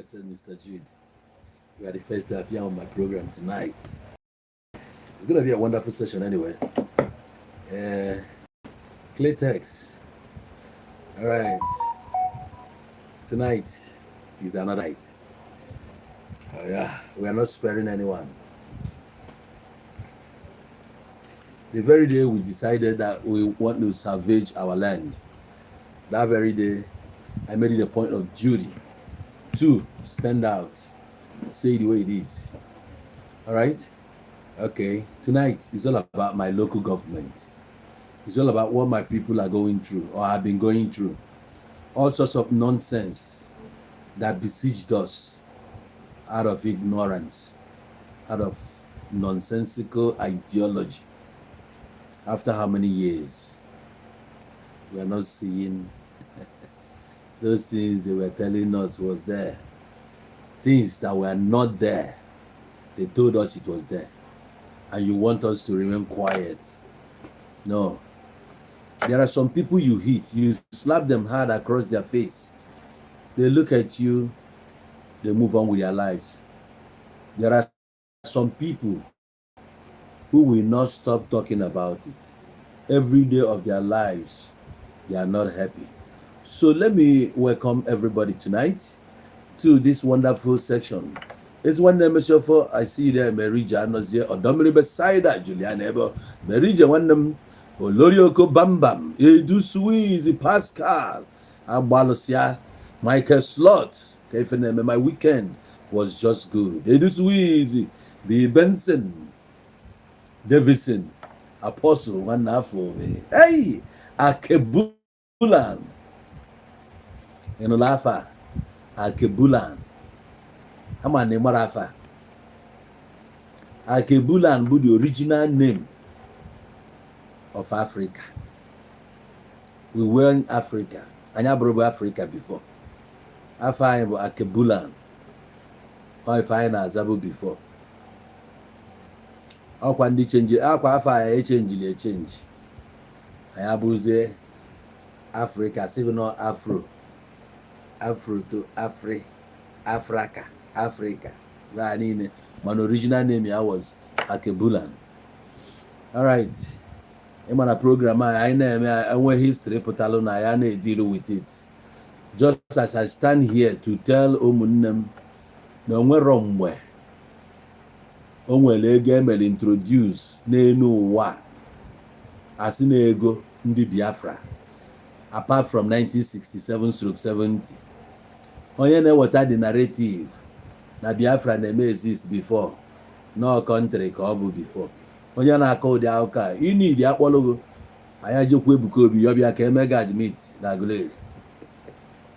Blessed Mr. Jude. You are the first to appear on my program tonight. It's going to be a wonderful session anyway. Claytex. All right. Tonight is another night. Oh, yeah, we are not sparing anyone. The very day we decided that we want to salvage our land, that very day, I made it a point of duty to stand out, say the way it is. All right? Okay. Tonight is all about my local government. It's all about what my people are going through or have been going through. All sorts of nonsense that besieged us out of ignorance, out of nonsensical ideology. After how many years? We are not seeing those things they were telling us was there. Things that were not there, they told us it was there. And you want us to remain quiet. No. There are some people you hit, you slap them hard across their face. They look at you, they move on with their lives. There are some people who will not stop talking about it. Every day of their lives, they are not happy. So let me welcome everybody tonight to this wonderful section. It's one name for I see you there, Merija Anozie, Odomiri Besaida, Julian Ebo, Merija Wandem, Olorioko Bambam, Edu Suiz, Pascal, Abalusia, Michael Slot, KFNM. My weekend was just good. Edu Suiz, B. Benson, Davison, Apostle, one for me. Hey, Akebulan. Ị nụrụ afa Akebulan? Ama na ịmara afa Akebulan bụ the original name of Africa. We were in Africa. Anyị abụrụbụ Africa before. Afa anyị bụ Akebulan. Ọ ife anyị na-azabụ before. Ọkwa ndị change akwa afa anyị echangeli echange. Anyị abụzie Africa, sị gị nọ Afro, Afro to Afri, Africa, Africa gaa niile, mana original name ya was Akebulan. Alright, ịma na program a anyị na-eme enwe history pụtalụ na ya na-edeal with it. Just as I stand here to tell ụmụnne m na onwero mgbe o nwere ego emere introduce n'elu ụwa asị na ego ndị Biafra, apart from 1967/70. Onye na-eweta the narrative na Biafra na-eme exist before, no country ka ọ bụ before, onye na-akọ ụdị akụkọ a inidi akpọlụgo anyị ejekwa Ebuka Obi ya bịa ka eme ga admit na Glaze.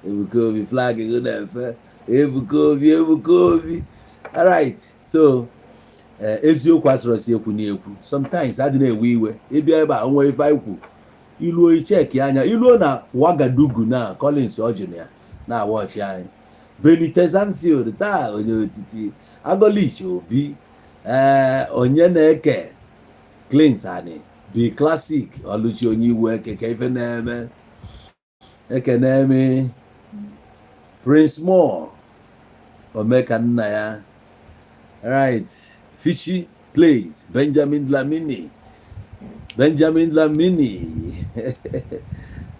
Ebuka Obi flag gị na-efe. Ebuka Obi, Ebuka Obi. Alright, so eziokwu asọrọsi ekwu na-ekwu sometimes adị na-ewe iwe. Ịbịa ebe a onwe ife anyị kwu iluo icheki anya iluo na Wagadugu na Collins Ọjị na ya na-awọchi anyị, Benite Zamfield taa, onye otiti Agolich Obi, ee, onye na-eke Cleans ani bi classic Ọlụchi, onye iwu eke ka ife na-eme ekene eme Prince Moore omeka nna ya. Right, Fishy Plays, Benjamin Dlamini, Benjamin Dlamini.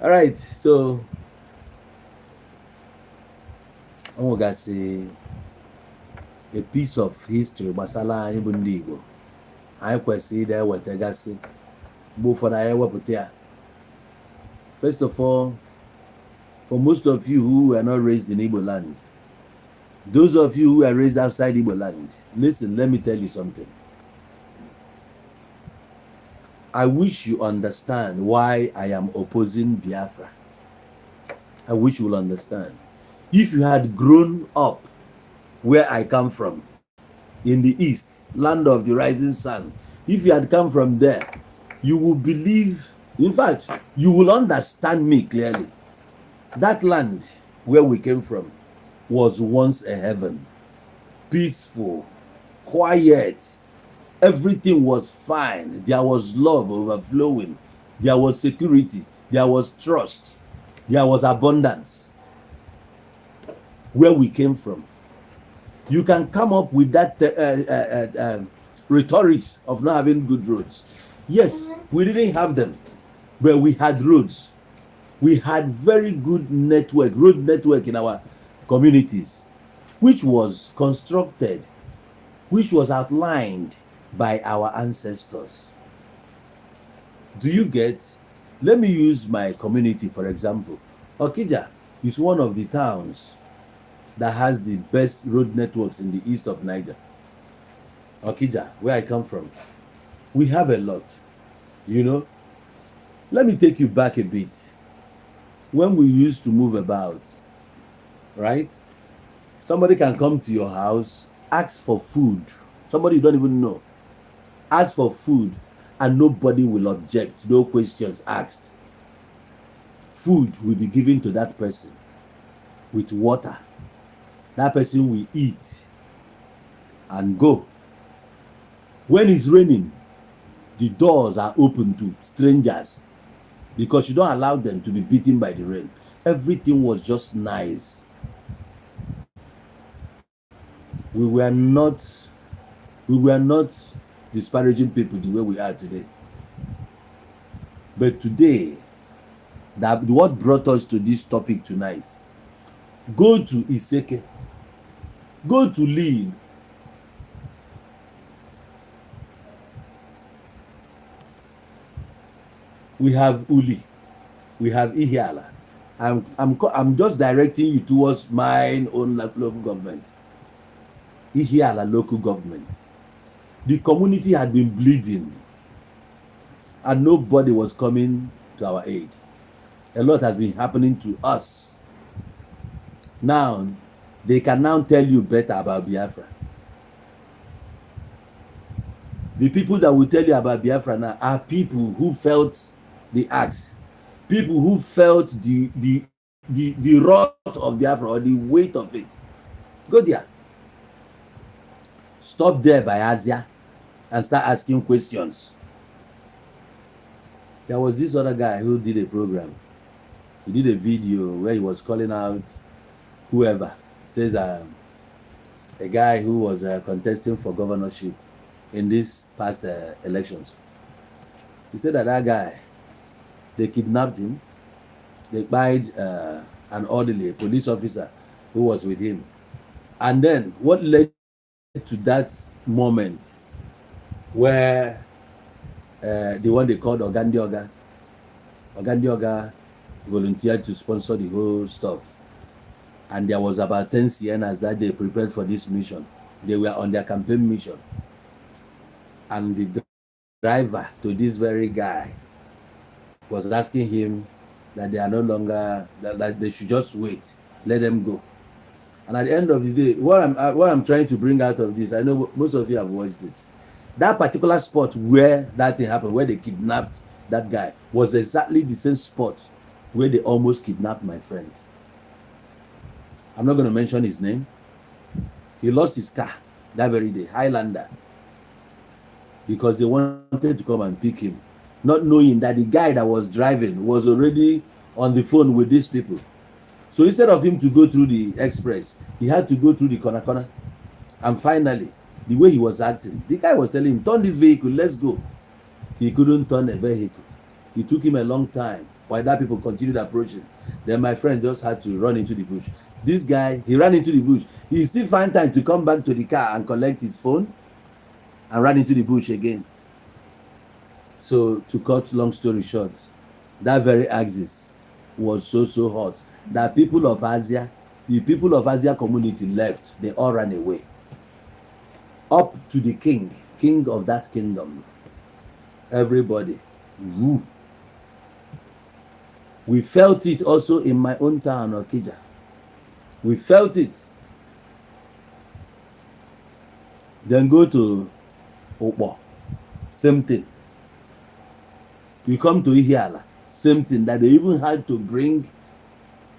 Alright, so o nwegasị a piece of history gbasara anyị bụ ndị Igbo anyị kwesịrị ịda ewetagasị. Mgbe ụfọdụ anyị ewepụta ya. First of all, for most of you who were not raised in Igbo land, those of you who were raised outside Igbo land, listen, let me tell you something. I wish you understand why I am opposing Biafra. I wish you will understand. If you had grown up where I come from, in the east, land of the rising sun, if you had come from there, you will believe, in fact, you will understand me clearly. That land where we came from was once a heaven. Peaceful, quiet, everything was fine. There was love overflowing, there was security, there was trust, there was abundance. Where we came from. You can come up with that rhetorics of not having good roads. Yes, we didn't have them, but we had roads. We had very good network, road network in our communities, which was constructed, which was outlined by our ancestors. Do you get? Let me use my community for example. Okija is one of the towns that has the best road networks in the east of Niger. Okija, where I come from, we have a lot. You know, let me take you back a bit. When we used to move about, right? Somebody can come to your house, ask for food. Somebody you don't even know. Ask for food, and nobody will object. No questions asked. Food will be given to that person with water. That person will eat and go. When it's raining, the doors are open to strangers because you don't allow them to be beaten by the rain. Everything was just nice. We were not disparaging people the way we are today. But today, that what brought us to this topic tonight, go to Iseke, go to Lee, we have Uli, we have Ihiala. I'm just directing you towards my own local government. Ihiala local government. The community had been bleeding and nobody was coming to our aid. A lot has been happening to us. Now, they can now tell you better about Biafra. The people that will tell you about Biafra now are people who felt the axe, people who felt the wrath of Biafra or the weight of it. Go there. Stop there by Asia and start asking questions. There was this other guy who did a program. He did a video where he was calling out whoever says a guy who was contesting for governorship in this past elections. He said that that guy, they kidnapped him. They buried an orderly, a police officer who was with him. And then what led to that moment where the one they called Ogandi Oga, Ogandi Oga volunteered to sponsor the whole stuff. And there was about 10 Siennas that they prepared for this mission. They were on their campaign mission. And the driver to this very guy was asking him that they are no longer, that they should just wait, let them go. And at the end of the day, what I'm trying to bring out of this, I know most of you have watched it. That particular spot where that thing happened, where they kidnapped that guy, was exactly the same spot where they almost kidnapped my friend. I'm not going to mention his name. He lost his car that very day, Highlander, because they wanted to come and pick him, not knowing that the guy that was driving was already on the phone with these people. So instead of him to go through the express, he had to go through the corner corner. And finally, the way he was acting, the guy was telling him, "Turn this vehicle, let's go." He couldn't turn a vehicle. It took him a long time while that people continued approaching. Then my friend just had to run into the bush. This guy, he ran into the bush. He still find time to come back to the car and collect his phone and ran into the bush again. So to cut long story short, that very axis was so so hot that people of Asia, the people of Asia community left. They all ran away. Up to the king, king of that kingdom. Everybody. Woo. We felt it also in my own town, Okija. We felt it. Then go to Ukpo. Same thing. You come to Ihiala, same thing. That they even had to bring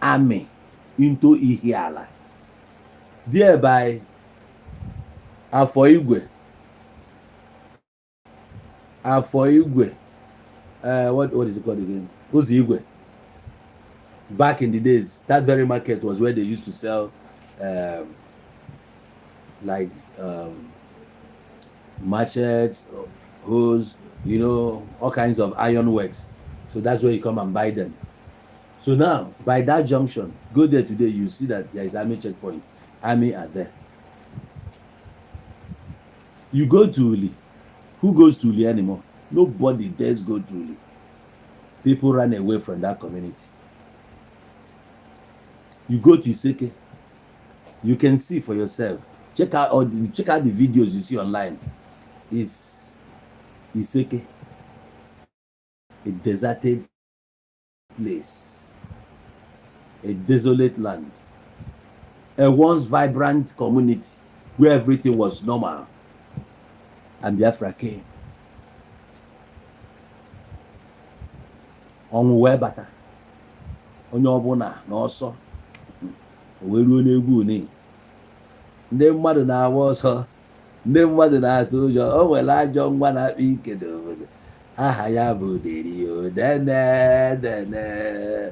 army into Ihiala. Thereby, Afọ Igwe, Afọ Igwe, what is it called again? Ụzọ Igwe. Back in the days, that very market was where they used to sell Like machetes, hoes, all kinds of iron works. So that's where you come and buy them. So now, by that junction, go there today, you see that there is army checkpoint. Army are there. You go to Uli. Who goes to Uli anymore? Nobody dares go to Uli. People run away from that community. You go to Iseke, you can see for yourself. Check out the videos you see online. It's Iseke, a deserted place, a desolate land, a once vibrant community where everything was normal. And Biafra came. Ọnwụ wee bata onye ọbụla n'ọsọ, o wee ruo n'egwu uni. Ndị mmadụ na-agba ọsọ, ndị mmadụ na-atụ ụjọ. O nwere ajọ nwa na-akpa ike n'obodo, aha ya bụ Deri. O dene dene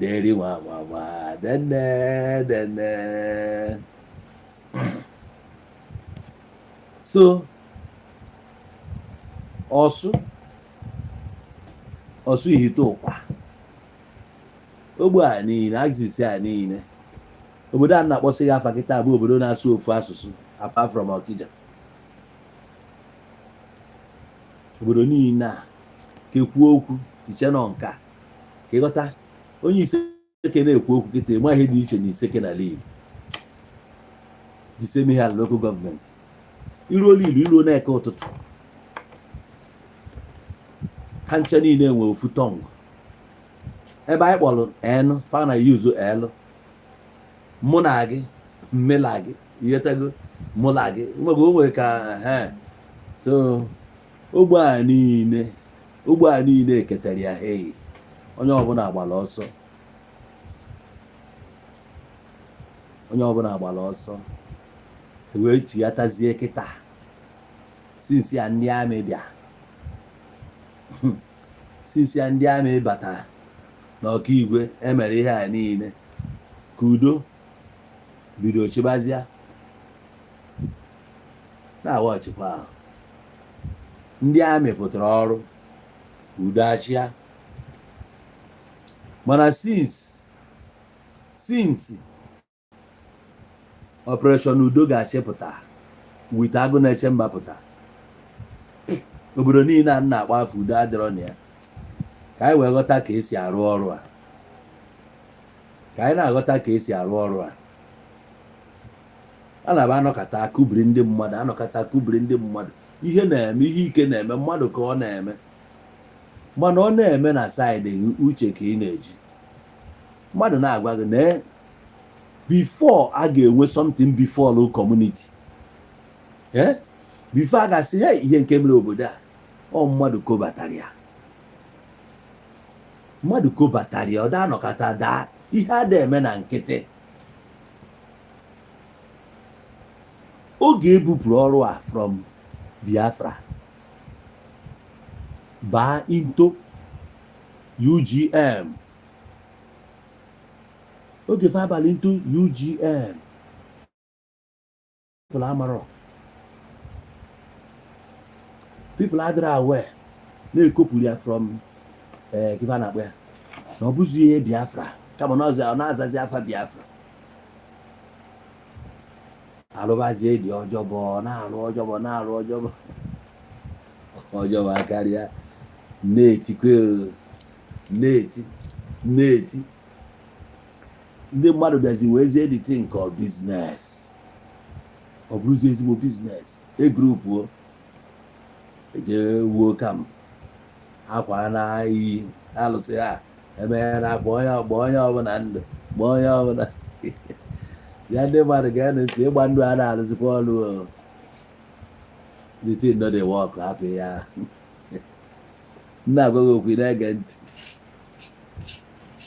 deri nwa mama dene dene. So Ọsụ, Ọsụ Ihite Ụkwa, ogbe a niile, axis a niile, obodo a na-akpọsị ya afa kịta bụ obodo na-asụ ofu asụsụ apart from Ọkịja. Obodo niile a kekwuo okwu iche nọ nka ka ịghọta. Onye Iseke na-ekwu okwu kịta, ịma ihe dị iche na Iseke na Lilu. The same ihe ala local government. Iruo Lilu, iruo na-eke ụtụtụ, ha nche niile nwe ofu tongue. Ebe anyị kpọrọ n fa na yuzu l, mụ na gị, mmela gị, ighọtago, mụ na gị nwego onwe ka ehe. So ogbe a niile, ogbe a niile eketara ya. Hei, onye ọbụla gbara ọsọ, onye ọbụla gbara ọsọ wee chighatazie kịta. Since ya ndị army bịa, since ya ndị army batara n'Ọkaigwe, emere ihe a niile ka udo bido chịbazịa na-awa ọchịkwa ahụ. Ndị army pụtara ọrụ udo achịa, mana since Operation Udo ga-achịpụta with Agụ Na-eche Mba pụta, obodo niile a na-akpọ afọ, udo adịrọ na ya. Ka anyị wee ghọta ka esi arụ ọrụ a, ka anyị na-aghọta ka esi arụ ọrụ a. A na-aba anọkọta akụbiri ndị mmadụ, anọkọta akụbiri ndị mmadụ. Ihe na-eme, ihe ike na-eme mmadụ ka ọ na-eme, mana ọ na-eme na side gị, uche ka ị na-eji mmadụ na-agwa gị na before a ga-enwe something before local community, before a ga-asị, "Hey, ihe nke mere obodo a," ọ mmadụ kobatara ya, mmadụ kobatara ya. Ọ daa nọkọta daa. Ihe a na-eme na nkịtị. Oge ebupụrụ ọrụ a from Biafra baa into UGM, oge fa abalị into UGM, people amarọ, people adịrọ aware na-ekopụrụ ya from kifa na-akpọ ya na ọ bụzi ihe Biafra, kama na ọ na-azazi afa Biafra. Alụbazie dị ọjọbọ na-alụ ọjọbọ, na-alụ ọjọbọ, ọjọbọ akarịa, na-etikwe, na-eti, na-eti. Ndị mmadụ bịazi wee zie the thing ka ọ business, ọ bụrụzi ezigbo business. E group eje wuo camp akwa na iyi alụsị ha emeghe na akpa onye ọgba, onye ọbụla ndụ gba, onye ọbụla ya. Ndị mmadụ ga-enu ntị, ịgba ndụ a na-arụzikwa ọrụ o. The thing no dey work, hapụ ya. Nna agwa gị okwu, ị na-ege ntị.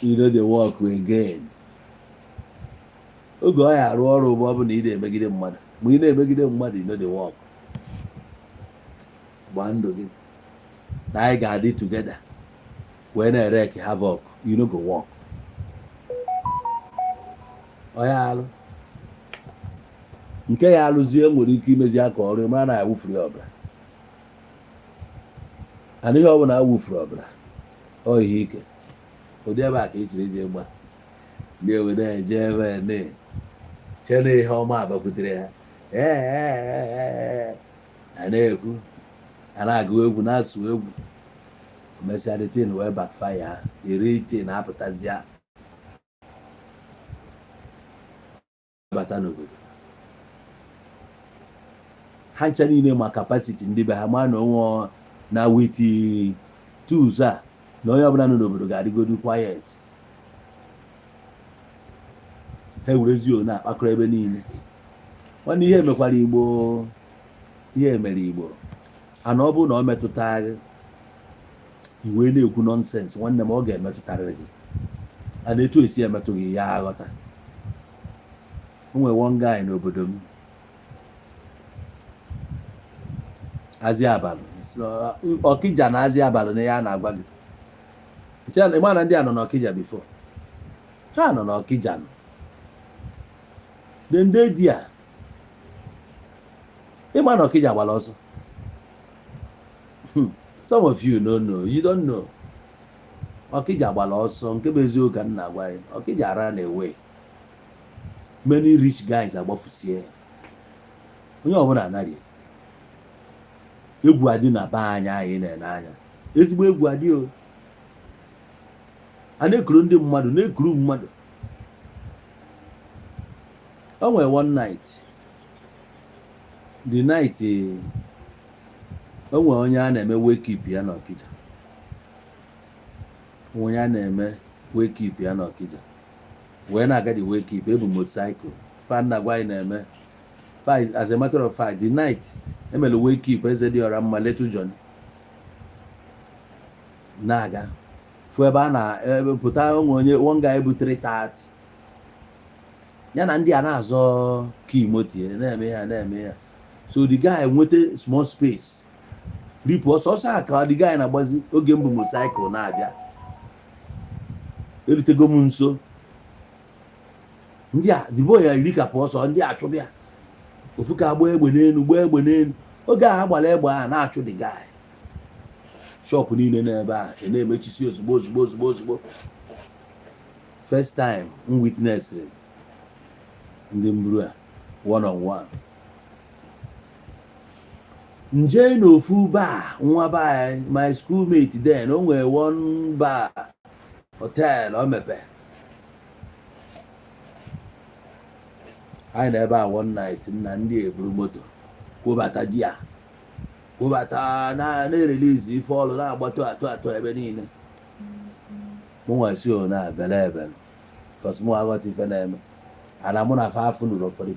You no dey work again. Oge ọ ya arụ ọrụ bụ ọ bụ na ị na-emegide mmadụ. Mgbe ị na-emegide mmadụ, you no dey work. Gbaa ndụ gị na anyị ga-adị together wee na-wreak havoc, you no go work. Ọ ya alụ. Nke ya alụzie nwere ike imezi aka ọrụ mara na awụfuru ya ọbara. Ana ihe ọbụla awụfuru ọbara, ọ ihe ike. Ụdị ebe a ka ị chịrị ije gba ndị obodo eje ebe ne che na ihe ọma abakwutere ha. Ee, a na-ekwu, a na-agụ egwu, na-asụ egwu. Mesịa, the thing wee backfire, the real thing apụtazịa bata n'obodo. Ha ncha niile ma capacity ndị be ha, ma na onwe na with tools a na onye ọbụla nọ n'obodo ga-adịgodu quiet. Ha ewerezi one akpakọrọ ebe niile. Nwanne, ihe mekwara Igbo, ihe mere Igbo. Ana ọ bụrụ na ọ metụta gị, i wee na-ekwu nonsense, nwanne m, ọ ga-emetụtarịrị gị. Ana etu esi emetụ gị ya aghọta. O nwere one guy n'obodo m, Azi Abalị, Ọkịja na Azi Abalị na ya na-agwa gị. Ịma na ndị a nọ n'Ọkịja before, ha nọ n'Ọkịja nọ ndị di a. Ịma na Ọkịja gbara ọsọ. Some of you no know, you don't know. Ọkịja gbara ọsọ. Nke bụ eziokwu ka m na-agwa gị, Ọkịja ran away. Many rich guys agbafusie, onye ọbụla anaghị egwu adị na be anyị. Anyị na-ene anya ezigbo egwu adị o. A na-ekuru ndị mmadụ, na-ekuru mmadụ. O nwere one night, the night o nwere onye a na-eme wake up ya n'Ọkịja, onye a na-eme wake up ya n'Ọkịja wee na-aga the wake up. Ebu motorcycle fan na gwa anyị na-eme. As a matter of fact, the night emere wake up eze dị ọra mma, Little Johnny na-aga fụ ebe a na-pụta onwe onye, one guy bụ 330 ya na ndị a na-azọ key moto na-eme ya, na-eme ya. So the guy nweta small space, ripụ ọsọ ọsọ a ka the guy na-agbazi. Oge mbụ motorcycle na-abịa erutego m nso, ndị a, the boy ya erikapụ ọsọ, ndị a chụbịa. Ofu ka agba egbe n'elu, gbaa egbe n'elu. Oge a agbara egbe a na-achụ the guy, shop niile n'ebe a ị na-emechisi ozugbo ozugbo ozugbo ozugbo. First time m witness ndị mburu a one on one, nje n'ofu bar, nwa bar, my schoolmate then, o nwere one bar hotel o mepe. Anyị na ebe a one night na ndị eburu moto kwobata di ya, kwobata na na-erelizi ife ọlụ na-agbatụ atụ atụ ebe niile. Mụ nwa si o na ebele ebele, because mụ aghọta ife na-eme. Ana mụ na fa afụ nụrụ ụfọdụ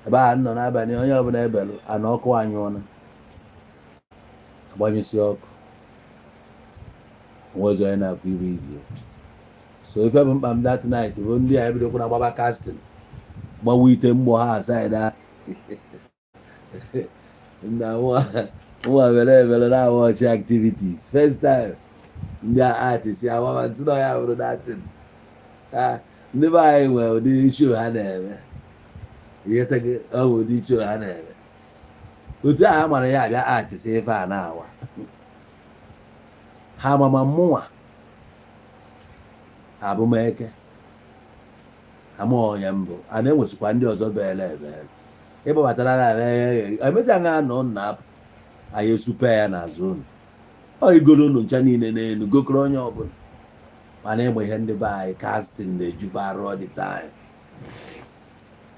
ebe a nọ n'abalị. Onye ọbụla ebelụ ana ọkụ anyụọna, agbanyụsị ọkụ, onwezi onye na-afụ iru ibie. So ife bụ mkpa m that night bụ ndị a ebidokwa na gbaba casting, gbawa ite mgbọ ha aside na nwa were ebere na watch activities. First time ndị artist ya gbaba nsị na ya bụrụ datin. Ndị be anyị nwere ụdị show ha na-eme. Ihe ọ bụ ụdị show ha na-eme otu a ha mara ya abịa artist ife a na-awa ha mama mụnwa abụmeke ama onye mbụ a na-enwesikwa ndị ọzọ bele ebele ịgbabatara na emezi aṅa nọ na apụ anyị esupe ya n'azụ unu. Ọ igolo unu ncha niile n'elu gokoro onye ọbụla. Mana ịgba ihe ndị be anyị casting na-ejufe arụ all the time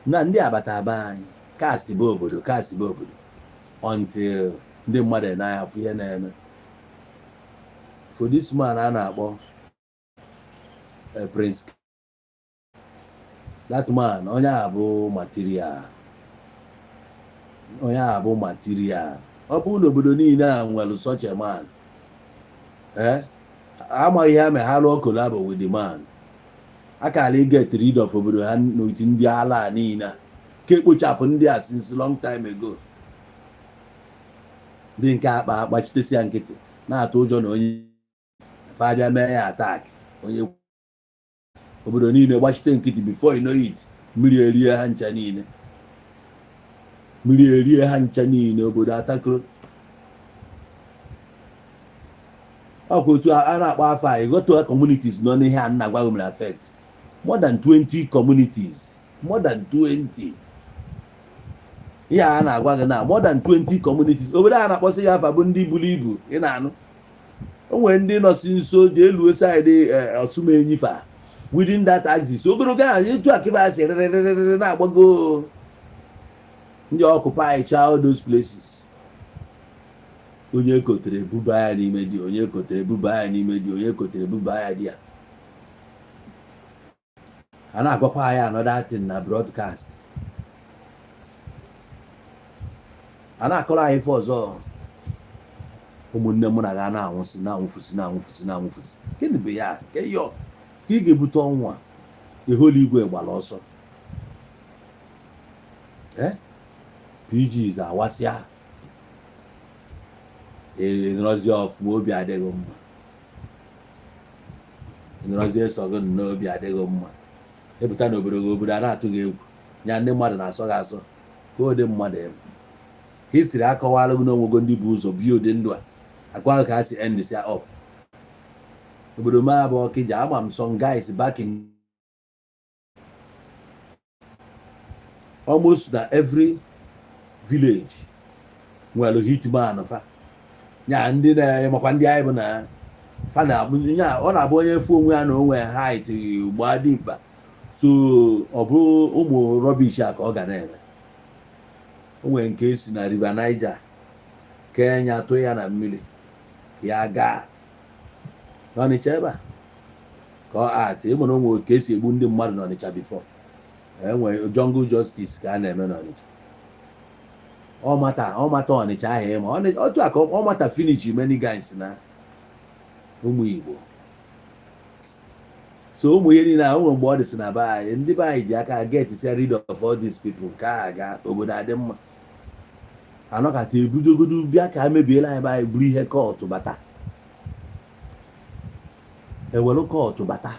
na ndị agbata be anyị, cast bụ obodo, cast bụ obodo, until ndị mmadụ na-anya afụ ihe na-eme. For this man a na-akpọ Prince, that man, onye a bụ material, onye a bụ material. Ọ bụrụ na obodo niile a nwere such a man, eh, amaghị ha ma ha lụọ collabo with the man, akala get rid of obodo ha n'otu ndị ala a niile a ka ekpochapụ ndị a since long time ago. Ndị nke akpa akpachitesi ya nkịtị na-atụ ụjọ na onye fa abịa mee ya attack, onye obodo niile gbachite nkịtị. Before you know it, Mmiri erie ha ncha niile, mmiri erie ha ncha niile, obodo atakoro. Ọkwa otu a na-akpọ afọ a ịghọta communities nọ n'ihe a nna gwa gị mere affect more than 20 communities, more than 20. Ihe a na-agwa gị na more than 20 communities, obodo a na-akpọsị ya afa bụ ndị buru ibu. Ị na-anụ, o nwere ndị nọsi nso ji elu side Ọsụmenyifa, within that axis ogologo ahụ, etu akịba si rịrịrịrị na-agbago, ndị occupy cha all those places. Onye kotere buba ya n'ime di, onye kotere buba ya n'ime di, onye kotere buba ya di ya. A na-agwakwa ya another thing na broadcast, a na-akọrọ anyị ife ọzọ. Ụmụnne mụ na ga na-anwụsị, na-anwụfụsị, na-anwụfụsị, na-anwụfụsị. Gịnị bụ ya ke yọ ka ị ga-ebute ọnwụ a? Eholu igwe gbara ọsọ. PGs awasịa, ịnọrọzie ọfụma, obi adịghị mma. Ịnọrọzie sọ gị nnọọ, obi adịghị mma. Ịpụta n'obodo gị, obodo a na-atụ gị egwu nya, ndị mmadụ na-asọ gị asọ ka ụdị mmadụ ebe. History akọwala gị n'onwego ndị bụ ụzọ bi ụdị ndụ a akwa ka ha si end sia up. Obodo m abụ Ọkịja, ama m some guys back in almost na every village nwere hitman fa nya, ndị na-makwa ndị anyị bụ na fa na nya. Ọ na-abụ onye fụ onwe ya na onwe height gbaa dimkpa, so ọ bụrụ ụmụ rubbish a ka ọ ga na-eme. O nwere nke esi na River Niger Kenya tụ ya na mmiri ya gaa n'Ọnịcha ebe a ka ọ at ịmụ na onwe ka esi egbu ndị mmadụ n'Ọnịcha before enwe jungle justice ka a na-eme n'Ọnịcha. Ọmata ọmata Ọnịcha ahụ ịma otu a ka ọmata finish many guys na ụmụ Igbo. So ụmụ ihe niile a onwe mgbe ọ dị si na be anyị, ndị be anyị ji aka get sia rid of all these people nke a ga obodo adị mma. Anọkata ebudogodo bịa ka a mebiela anyị be anyị, buru ihe cult bata, ewelu cult bata.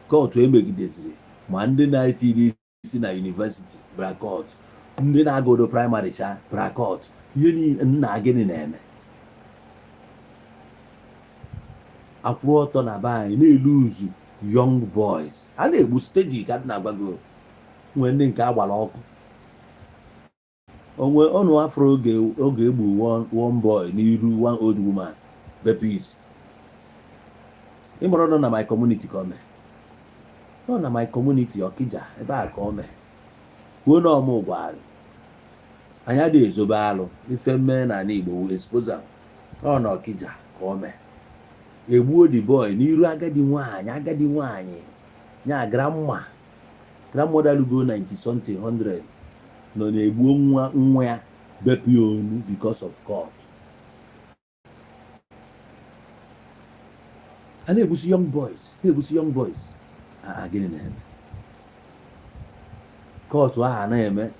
Cult emegideziri ma ndị na-etiri isi na university bra cult, ndị na-agụdo primary cha bra cult. Ihe niile nna gịnị na-eme akwụrụ ọtọ na be anyị na-elu uzu young boys a na-egbu steady ka na-agwa gị. Nwee ndị nke agbara ọkụ onwe ọnụ afro oge oge egbu one boy n'iru one old woman bepis. Ịmụrụ nọ na my community ka o mee, nọ na my community Ọkịja ebe a ka o mee. Kwuo na ọmụ gwara anyị adịghị ezobe alụ ife mee n'ala Igbo wu expose am. Ọ na Ọkịja ka o mee, egbuo the boy n'iru agadi nwaanyị, agadi nwaanyị nya grandma, grandmother lugo 90 something, 100, nọ na-egbuo nwa nwa ya, bepụ ya onu because of God. A na-egbusi young boys, na-egbusi young boys. A gịnị na-eme? Cult ahụ a na-eme,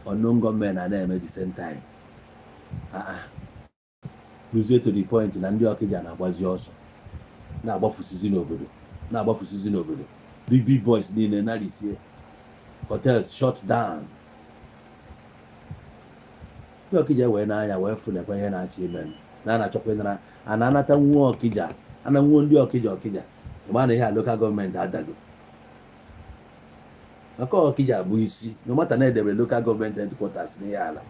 unknown gunmen a na-eme the same time. Ruzie to the point na ndị Ọkịja na-agbazi ọsọ, na-agbafusizi n'obodo, na-agbafusizi n'obodo. Big big boys niile narisie hotels, shut down. Ndị Ọkịja wee n'anya wee fụ nekwa ihe na-achọ ime na a na-achọkwa ịnara a na-anata nwuo Ọkịja, ana nwuo ndị Ọkịja. Ọkịja ịma na ihe a local government adago maka Ọkịja bụ isi, no matter na edebere local government headquarters n'ihe ala.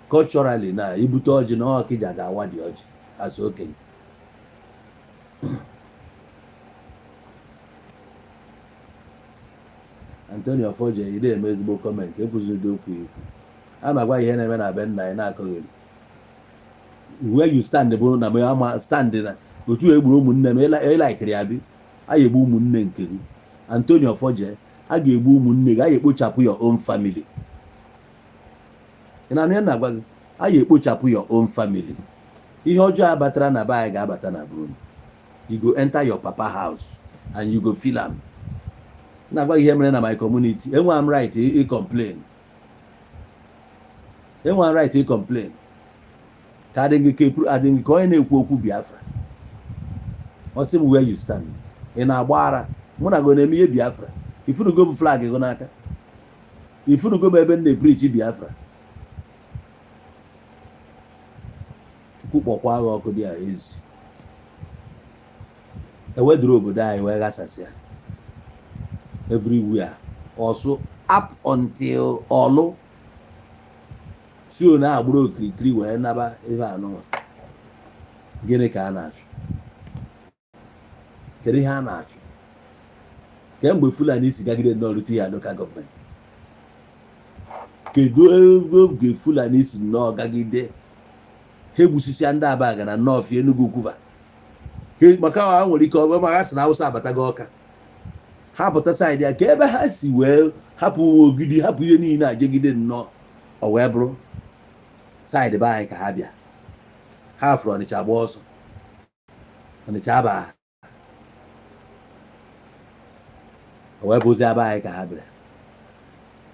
Culturally, na ibute ọjị na Ọkịja ga-awa dị ọjị asụ okenye. Antonio Ofoje, ị na-eme ezigbo comment. Ekwuzidi okwu ikwu a na-agwa ihe na-eme na be nna anyị na-akọghịrị. Where you stand bụ na m ama stand na otu egburu ụmụnne m ịlaikiri ya bi a ga-egbu ụmụnne nke gị. Antonio Ofoje, a ga-egbu ụmụnne gị, a ga-ekpochapụ your own family. Ị na-anụ ya na-agwa gị, a ga-ekpochapụ your own family. Ihe ọjọọ a batara na be anyị ga-abata na be unu. You go enter your papa house and you go feel am. Na-agwa gị ihe mere na my community. Enwe m right ị complain, enwe m right ị complain ka adịghị ka epuru adịghị ka onye na-ekwu okwu Biafra. Ọ sị m, where you stand? Ị na-agba ara mụ na gị na-eme ihe Biafra. Ifunugo m flag gụ n'aka? Ifunugo m ebe m na-epreach Biafra? Chukwu kpọkwa agha ọkụ dị a ezi eweduru obodo anyị wee ghasasịa everywhere, ọsụ up until ọlụ si one agbụrụ okirikiri wee naba ebe anụnwa. Gịnị ka a na-achụ? Kedu ihe a na-achụ? Kemgbe Fulani si gagide nnọọ rute ya local government, kedu oge Fulani si nnọọ gagide ha egbusisia ndị Abaga na Nnọọfịa, Enugu Kwuva? Maka ha nwere ike ọ ma ha sị na Awụsa abatago Ọka, ha pụta side ya ka ebe ha si wee hapụ Ogidi, hapụ ihe niile a jegide nnọọ, ọ wee bụrụ side be anyị ka ha bịa. Ha fụrụ Ọnịcha gba ọsọ, Ọnịcha aba, o wee bụzi ebe anyị ka ha bịara.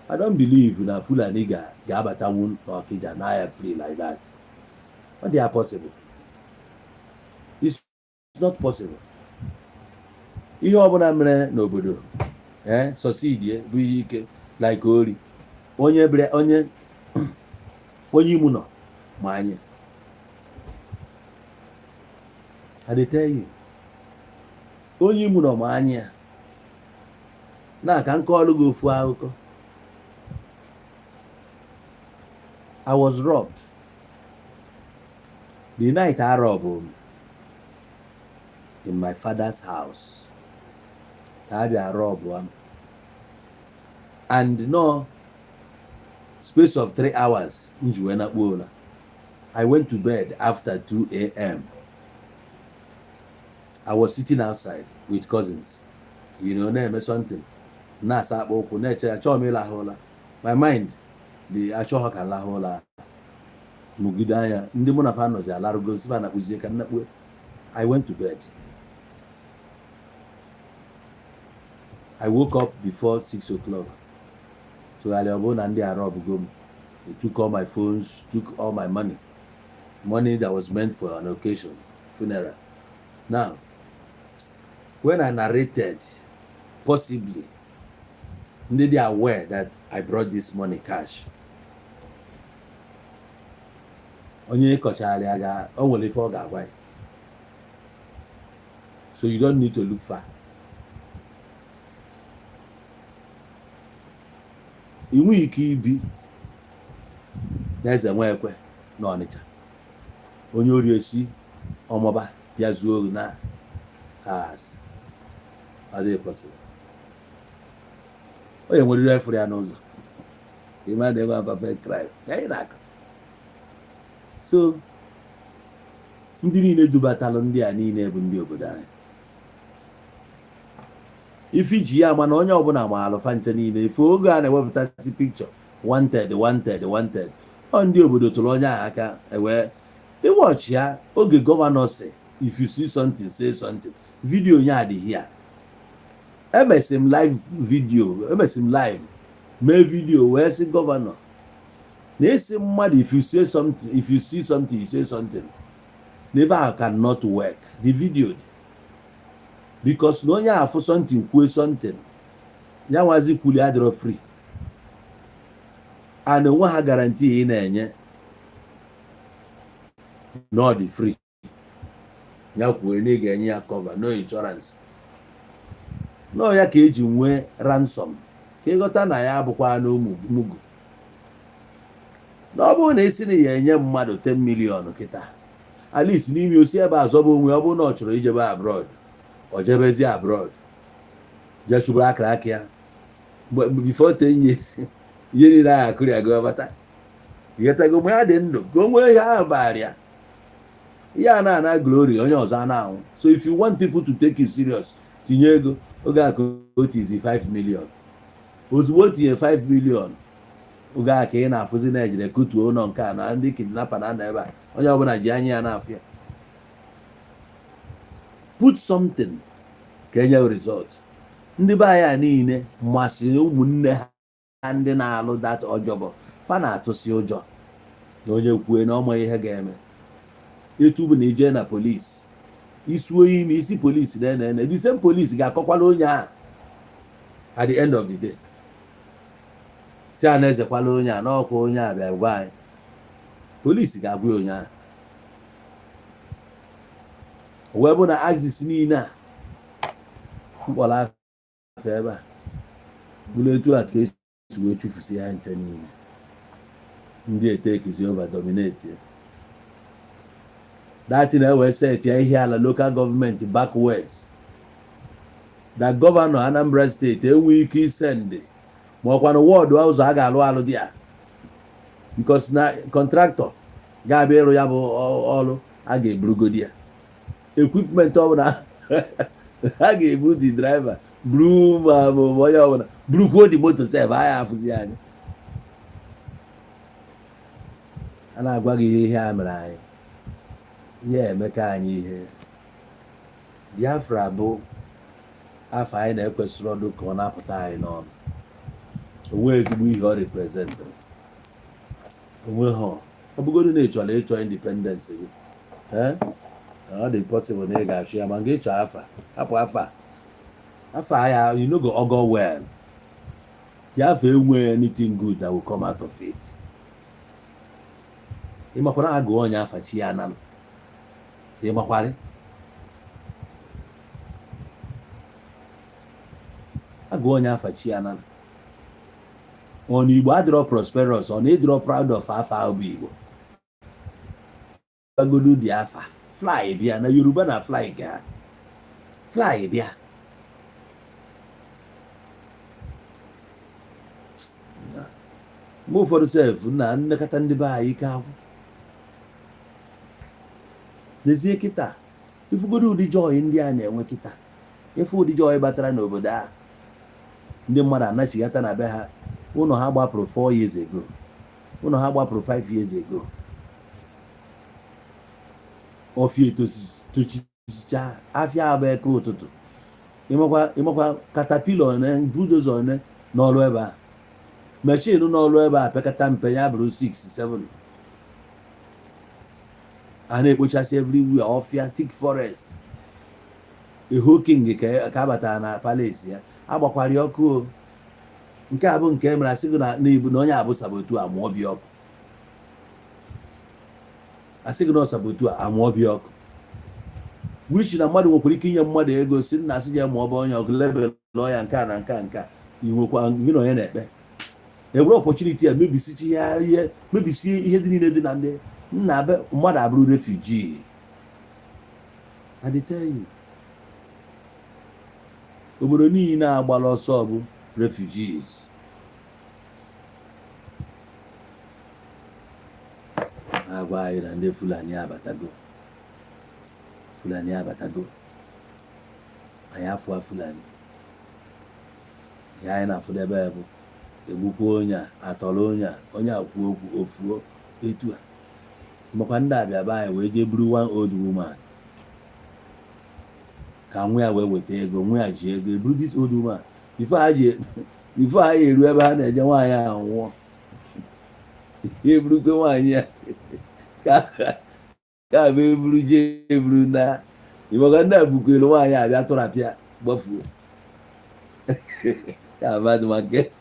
I don't believe na Fulani ga-abatanwu n'Ọkịja n'ahịa free like that. Ọ dị possible? It's not possible. Ihe ọbụla mere n'obodo succeed bụ ihe ike like ori onye bịara, onye onye imu nọ ma anyị. I dey tell you, onye imu nọ ma anyị ya na ka m kọọlụ gị ofu akụkọ. I was robbed the night I robbed m in my father's house ka a bịa rob m, and no space of 3 hours m ji wee nakpuo ụla. I went to bed after 2 a.m. I was sitting outside with cousins, na-eme something, na-asa akpa ụkwụ, na-eche achọghị m ịlahụ ụla. My mind dị achọghị ka lahụ ụla, mụgide anya ndị mụ na fa nọzi alarụgo, si fa nakpuzie ka nnakpue. I went to bed. I woke up before 6 o'clock. Tụgharịa, ọ bụrụ na ndị arọbụgo m. They took all my phones, took all my money, money that was meant for an occasion, funeral. Now, when I narrated, possibly ndị dị aware that I brought this money cash, onye kọchara ya ga o nwere ife ọ ga-agwa ya, so you don't need to look far. Ị nweghị ike ibi n'Eze Nwekwe na Ọnịcha, onye ori esi ọmọba bịa zuo ohi na as ọ dịghị possible. Onye nwere ire fụrụ ya n'ụzọ, ịma na enwe perfect crime ka anyị na-akọ. So ndị niile dubatalụ ndị a niile bụ ndị obodo anyị. Ife iji ya ama na onye ọbụla ma alụfa nche niile, ife oge a na-ewepụtasị picture, wanted, wanted, wanted, ọ ndị obodo tụrụ onye ahụ aka ewee ịwọchi ya. Oge governor si, "If you see something, say something," video onye a dị here. Emesi m live video, emesi m live mee video wee sị governor na esi mmadụ, "If you say something, if you see something, you say something," na ebe ahụ cannot work. The video dị because na onye afụ something kwue something, ya nwazi kwuli adịrọ free and onwe ha guarantee ị na-enye na ọ dị free. Ya kwuo na ị ga-enye ya cover, no insurance, nọọ ya ka eji nwee ransom, ka ịghọta na ya abụkwa na ụmụ mugu. Na ọ bụrụ na esi na ya enye mmadụ 10 million kịta, at least n'ime osi ebe a zọba onwe. Ọ bụrụ na ọ chọrọ ijebe abroad, ọ jebezi abroad, jee chụburu akara aka ya. Before 10 years, ihe niile ahụ akụrụ ya gọbata ịghọtago. Mgbe ya dị ndụ ka o nwee ihe ahụ baara ya, ihe a na-ana glory, onye ọzọ a na-anwụ. So if you want people to take you serious, tinye ego. Oge a ka o tizi 5 million, ozugbo o tinye 5 million, oge a ka ị na-afụzi na ejire kutuo ụlọ nke a na ndị kidnapper na-anọ ebe a, onye ọbụla ji anya ya na-afụ ya. Put something ka enye result. Ndị be anyị a niile masịrị ụmụnne ha ndị na-alụ that ọjọbọ, fa na-atụsi ụjọ na onye kwue na ọma ihe ga-eme. Etu bụ na ije na polisi isuo ime isi polisi na ene the same polisi ga-akọkwala onye ahụ. At the end of the day, si a na-ezekwala onye a n'ọkwa, onye a bịa gwa anyị, polisi ga-agwa ya onye ahụ. O wee bụ na axis niile a mkpọrọ afọ ebe a bụrụ etu a ka esi wee chụfusi ya nche niile, ndị etekizi over, dominate ya. That na-ewe set ya ihe ala local government backwards, that governor Anambra State enweghị ike isendị ma ọkwanụ wọdụ ụzọ a ga-alụ alụ dị ya, because na contractor ga-abịa ịrụ ya bụ ọrụ, a ga-eburugodi ya equipment ọbụla a ga-eburu, the driver buru, ma onye ọbụla burukwuo the moto sef. Agha afụzi anya a na-agwa gị ihe a mere anyị, ihe emeka anyị, ihe Biafra bụ afọ anyị na-ekwesịrị ọdụ ka ọ na-apụta anyị n'ọnụ. Onwe ezigbo ihe ọ representịrị onwe ha. Ọ bụgodu na ị chọrọ ịchọ independence gị, ọ dị possible na ị ga-achụ ya, ma nga ịchọ afa, hapụ afa, afa ya, you no go ogo well. Biafra enweghị anything good that will come out of it. Ịmakwara agụ onye afa chi ya analụ, ịmakwarị agụ onye afa chi ya analụ. Ọ na Igbo adịrọ prosperous, ọ na ịdịrọ proud of afa ahụ bụ Igbo. Gbagodu dị afa fly bịa na Yoruba na fly nke ha fly bịa. Mgbe ụfọdụ sef na nnekọta ndị be anyị ike agwụ. N'ezie kịta, ifugodo ụdị joy ndị a na-enwe kịta, ifu ụdị joy batara n'obodo a, ndị mmadụ anachighata na be ha, ụlọ ha gbapụrụ 4 years ago, ụlọ ha gbapụrụ 5 years ago, ọfịa etochicha afịa abụ eke ụtụtụ. Ịmakwa caterpillar one, bulldozer one n'ọrụ ebe a, machine n'ọrụ ebe a pekata mpe ya bụrụ 6 7, a na-ekpochasị everywhere, ọfịa, thick forest. Eho king ka abatara na palace ya, agbakwara ya ọkụ o. Nke a bụ nke e mere asị gị na n'ibu na onye abụ saboteur, amụọ bịa ọkụ, asị gị na ọ saboteur, amụọ bịa ọkụ, which na mmadụ nwekwara ike inye mmadụ ego si nna asị je mụọ bụ onye ọkụ, lebelụ ya nke a na nke a nke a, inwekwa gị na onye na-ekpe ewere opportunity a mebisichi ya ihe, mebisie ihe dị niile dị na ndị nna be mmadụ, abụrụ refugee. I dey tell you, obodo niile agbala ọsọ bụ refugees. Na-agwa anyị na ndị Fulani abatago, Fulani abatago, anyị afụa Fulani. Ihe anyị na-afụdebe bụ egbukwa onye a, atọrọ onye a, onye a kwuo okwu ofuo etu a. Makwa ndị abịa be anyị wee jee buru one old woman ka nwa ya wee weta ego, nwa ya ji ego eburu this old woman. Before ha eru ebe ha na-eje, nwaanyị ahụ nwụọ. Eburukwe nwaanyị ya ka bụ eburu jee eburu na ịmaka ndị a bukwere nwaanyị abịa tụrapịa gbafuo ka mmadụ market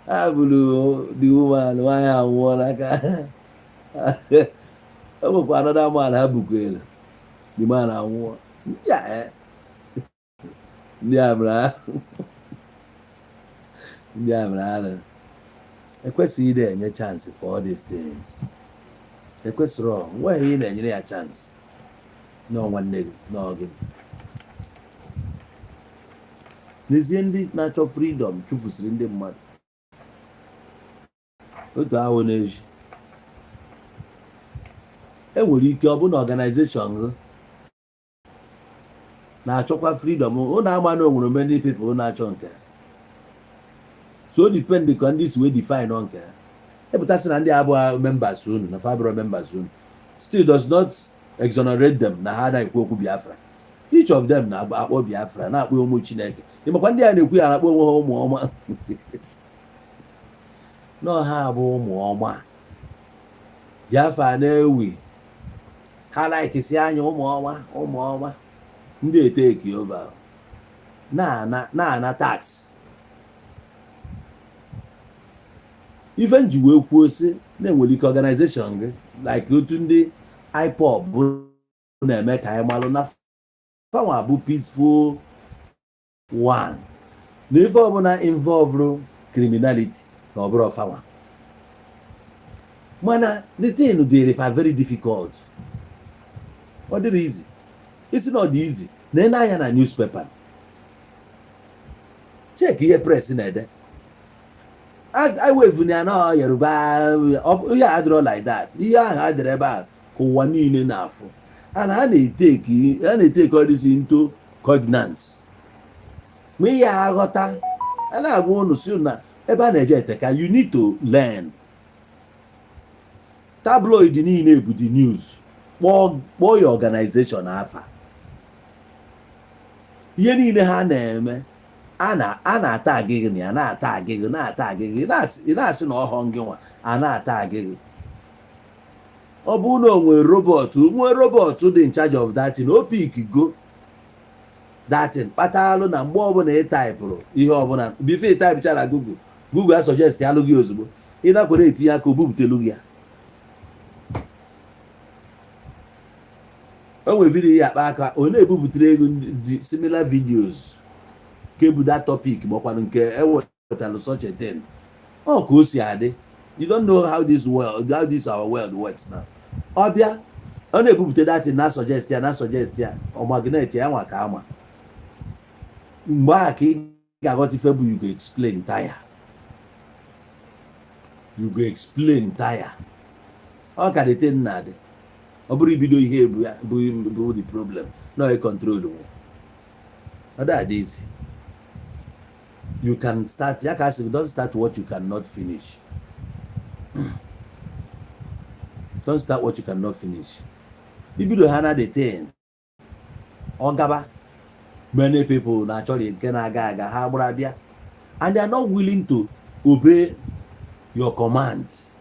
ha buru the woman. Nwaanyị anwụọ n'aka. O nwekwa another man ha bukwere, the man anwụọ. Ndị a ndị a mere ahụ, ndị a mere arụ. Ekwesịghị ị na-enye chance for all these things. Ekwesịrị nweghị ị na-enyere ya chance nọọ nwanne gị nọọ gị. N'ezie, ndị na-achọ freedom chụfusiri ndị mmadụ otu ahụ n'eji. Enwere ike ọ bụ na organization gị na-achọkwa freedom, ụnụ ama na onwere many people na-achọ nke ha. So depend ka ndị si wee define nke ha. Epụtasị na ndị abụọ members unu na fabro members unu still does not exonerate them na ha anaghị ekwu okwu Biafra. Each of them na-akpọ Biafra, na-akpọ ụmụ Chineke. Ịmakwa ndị a na-ekwu ya na-akpọ onwe ha ụmụ ọma nọ, ha bụ ụmụ ọma Biafra na-ewi. Ha like si anya ụmụ ọma, ụmụ ọma ndị eteki over na-ana tax. Ife m ji wee kwuo sị na-enwere ike organization gị like otu ndị IPOB na-eme ka anyị malụ na fanwa bụ peaceful one, na ife ọbụla involve criminality na ọ bụrụ fanwa. Mana the thing dịrị fa very difficult. Ọ dịrị easy isi na ọ dị easy na ene anya na newspaper, check ihe press na-ede. Iwevu na ya na Yoruba, ihe a adịrọ like that. Ihe ahụ adịrị ebe a ka ụwa niile na-afụ, and ha na-eteki all this into cognizance. Ma ihe aghọta a na-agwa unu si na ebe a na-eje eteka, you need to learn. Tabloid niile bụ the news, kpọọ ya organization afa, ihe niile ha na-eme a na-ata agịgị na ya, na-ata agịgị, na-ata agịgị, ị na-asị na ọhọ ngị nwa a na-ata agịgị. Ọ bụrụ na o nwere robot, nwee robot dị in charge of that thing, o pick go that thing kpatalụ na mgbe ọbụla ị typeụrụ ihe ọbụla, before ị typechara, Google a suggest alụ gị ozugbo. Ị nakwere etinye aka, o bupụtelu gị ya. O nwere video ya akpa aka, ọ na-ebupụtara ego similar videos nke bụ that topic, makwanụ nke ewetalụ such a thing. Ọ ka o si adị. You don't know how this world, how this our world works now. Ọ bịa, ọ na-ebupụta that thing, na suggest ya, na suggest ya, ọ magnet ya nwa ka ama. Mgbe a ka ị ga-aghọta ife bụ you go explain tire, you go explain tire. Ọ ka the thing na-adị. Ọ bụrụ ibido ihe ebu ya bụ the problem no control nwe ọ dị adị easy. You can start ya ka asị, don't start what you cannot finish. Don't start what you cannot finish. Ibido ha na the thing, ọ gaba. Many people na-achọrọ nke na-aga aga, ha gbara bịa, and they are not willing to obey your commands.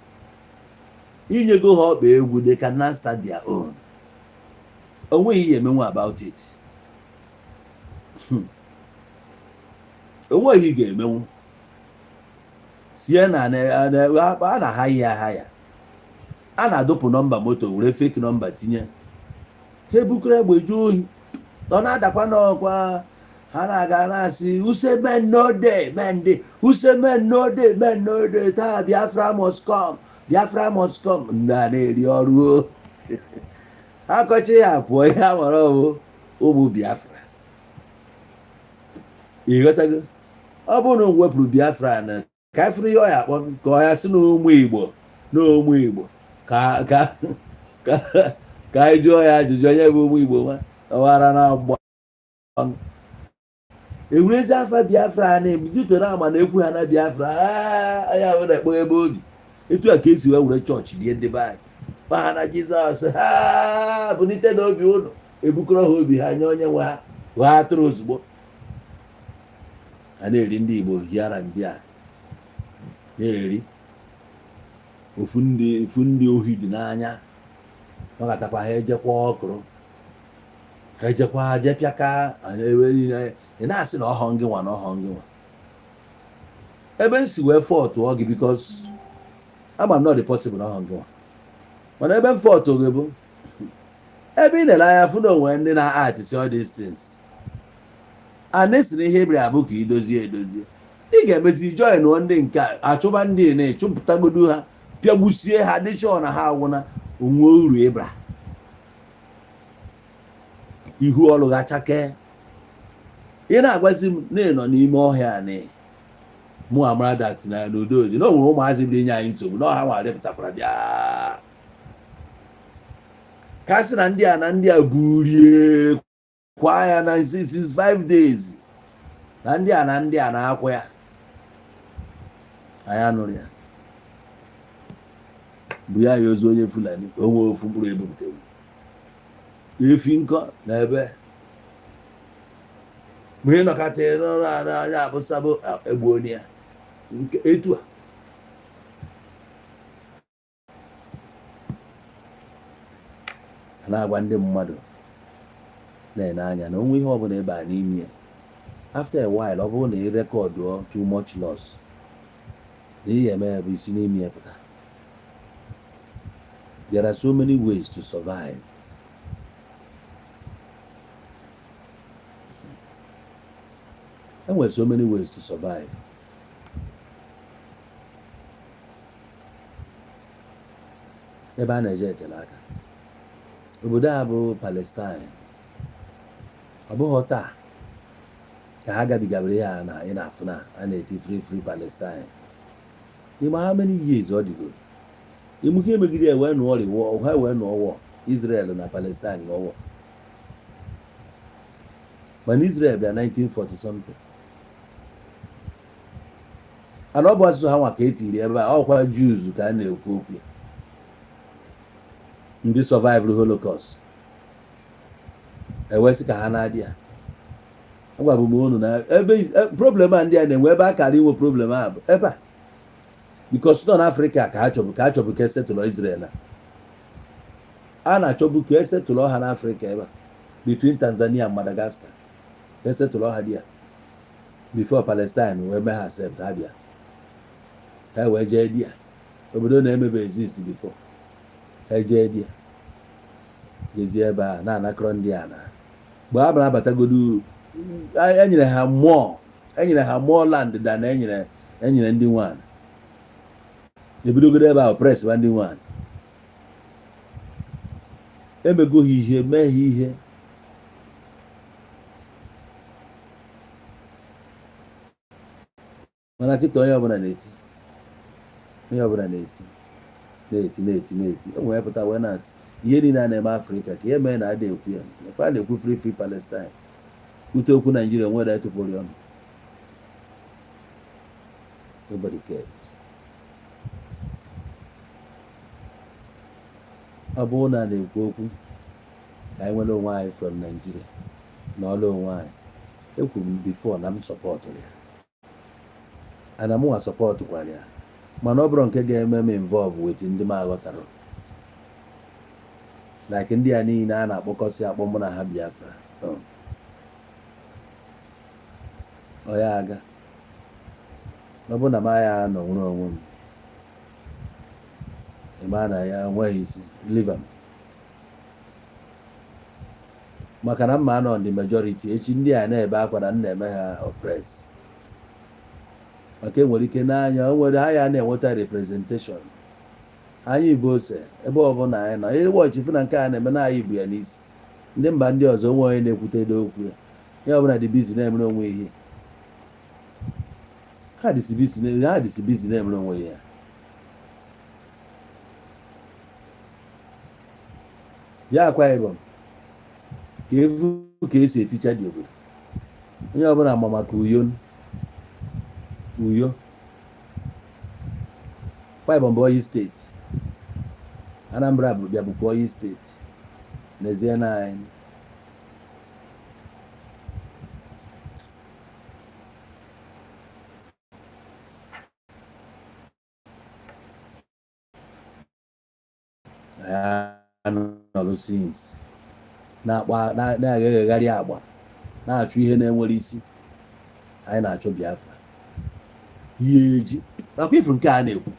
Inyego ha ọkpa egwu, they cannot start their own. O nweghị ihe emenwu about it. O nweghị ga-emenwu sie na a na-aha ya aha ya, a na-adọpụ nọmba moto were fake nọmba tinye ha, ebukọrọ egbe ju ohi. Ọ na-adakwa n'ọkwa ha na-aga na-asị, "Use men no dey, men dey, use men no dey, men no dey, taa Biafra must come, Biafra must come." Ndị a na-eri ọrụ ha kọchi ya pụọ, ihe a nwere ọbụ ụmụ Biafra. Ịghọtago? Ọ bụrụ na o wepụrụ Biafra na ka anyị fụrụ ihe ọ ya akpọ, ka ọ ya sị na ụmụ Igbo, na ụmụ Igbo, ka ka ka ka anyị jụọ ya ajụjụ, onye bụ ụmụ Igbo nwa ọwara na-agba ewurezi afa Biafra na-ebidutoro ama na ekwu ha na Biafra anya ahụ na-ekpọ ebe obi. Etu a ka esi wee were chọọchị rie ndị be anyị gba ha na Jizọs ha bulite n'obi ụlọ, ebukọrọ ha obi ha nye onye nwe ha, ghọọ atụrụ ozugbo. A na-eri ndị Igbo hiara, ndị a na-eri ofu ndị ofu ndị ohi dị n'anya nọkatakwa ha ejekwa ọkụrụ, ha ejekwa jepịaka ebe niile. Ị na-asị na ọhọ ngị nwa, na ọhọ ngị nwa ebe m si wee faultụọ gị, because ama m not the possible na ọhọ ngị nwa. Mana ebe m faultụ gị bụ ebe ị na-ele anya fụ na onwe ndị na-art si all these things a na-esi na ihe ebiri abụ ka idozie edozie. Ị ga-emezi join ndị nke achụba ndị na-echụpụtagodu ha, pịagbusie ha, dị sure na ha agwụna onwe uru ịbra ihu ọrụ ha chakee. Ị na-agwazi m na ị nọ n'ime ọhịa na mụ amara that na n'udo dị na o nwere ụmụazị bịa inye anyị nsogbu na ọha nwa rịpụtakwara bịa ka sị na ndị a na ndị a burie kwa ya na since 5 days na ndị a na ndị a na-akwụ ya. Anyị anụrụ ya bụ ya ya ozu onye Fulani onwe ofu mkpụrụ ebupụtawu efi nkọ na ebe mgbe ị nọkọta n'ọrụ anya abụsabụ egbuo ya nke etu a. A na-agwa ndị mmadụ na-ene anya na onwe ihe ọbụla ebe a n'ime ya, after a while, ọ bụrụ na ị recordụọ too much loss, na ihe eme ya bụ isi n'ime ya pụta. There are so many ways to survive. Enwere so many ways to survive. Ebe a na-eje etele aka. Obodo a bụ Palestine, ọ bụghị taa ka ha gabigabere ya na ị na-afụ na a na-eti "Free, free Palestine." Ịma how many years ọ dịgoro emuke emegide ya wee nụọ riwọ ha, wee nụọ war, Israel na Palestine nụọ war. Mana Israel bịa 1940 something, ana ọ bụ asụsụ ha nwa ka etiri ebe a. Ọkwa Jews ka a na-ekwu okwu ya, ndị survived Holocaust, ewesị ka ha na-adị ya. Agwabụ m unu na ebe problem a ndị a na-enwe, ebe a kara inwe problem a bụ ebe a, because nọ n'Afrịka ka ha chọbụ, ka ha chọbụ ka esetụlụ Israel. Na a na-achọbụ ka esetụlụ ha n'Afrịka ebe a, between Tanzania and Madagascar, ka esetụlụ ha dị ya before Palestine wee mee ha accept. Ha bịa, ha wee jee di ya, obodo na-emebe exist before. Ha jee di ya, jezie ebe a na-anakọrọ ndị a na mgbe ha bara abatagodu, enyere ha more, enyere ha more land than enyere ndị nwaanyị. Ebidogodo ebe ahụ press ba ndị nwaanyị, emego ha ihe, mee ha ihe. Mana kịta, onye ọbụla na-eti, onye ọbụla na-eti, na-eti, na-eti, na-eti. O nwere pụta wee na-asị ihe niile a na-eme Afrịka ka ihe mee na ada ekwu ya. Ekwe a na-ekwu "Free, free Palestine." Kwute okwu Naijiria, nwere etụpụrụ ọnụ. Nobody cares. Ọ bụrụ na a na-ekwu okwu ka anyị nwere onwe anyị from Nigeria na ọlụ onwe anyị, ekwuru m before na m supportụrụ ya, ana mụnwa supportụkwara ya, mana ọ bụrụ nke ga-eme m involve with ndị m aghọtara, like ndị a niile a na-akpọkọsị akpọ mụ na ha Biafra. No. Ọ ya aga, ọ bụrụ na m agha anọ nwere onwe m, ịma na ya enweghị isi, leave am, maka na mma anọ ndị majority echi, ndị a na-ebe akwa na m na-eme ha oppress, maka enwere ike n'anya o nwere ha ya na-enweta representation. Anyị bụ ose ebe ọbụla anyị nọ ịwọchị fụ na nke a na-eme na anyị bụ ya n'isi. Ndị mba ndị ọzọ, onwe onye na-ekwute okwu ya, ihe ọbụla dị busy na-emere onwe ihe ha dịsi busy, ha dịsi busy na-emere onwe ya. Ya Akwa Ibom ka evu ka esi eticha dị obodo, onye ọbụla ma maka Uyo. Uyo, Akwa Ibom bụ oyi steeti, Anambra bụ bịa bụkwa oyi steeti. N'ezie na anyị anọlụ since na-akpa na-aghegharị agba, na-achụ ihe na-enwere isi. Anyị na-achọ Biafra ihe eji nakwa ifu nke a na-ekwu.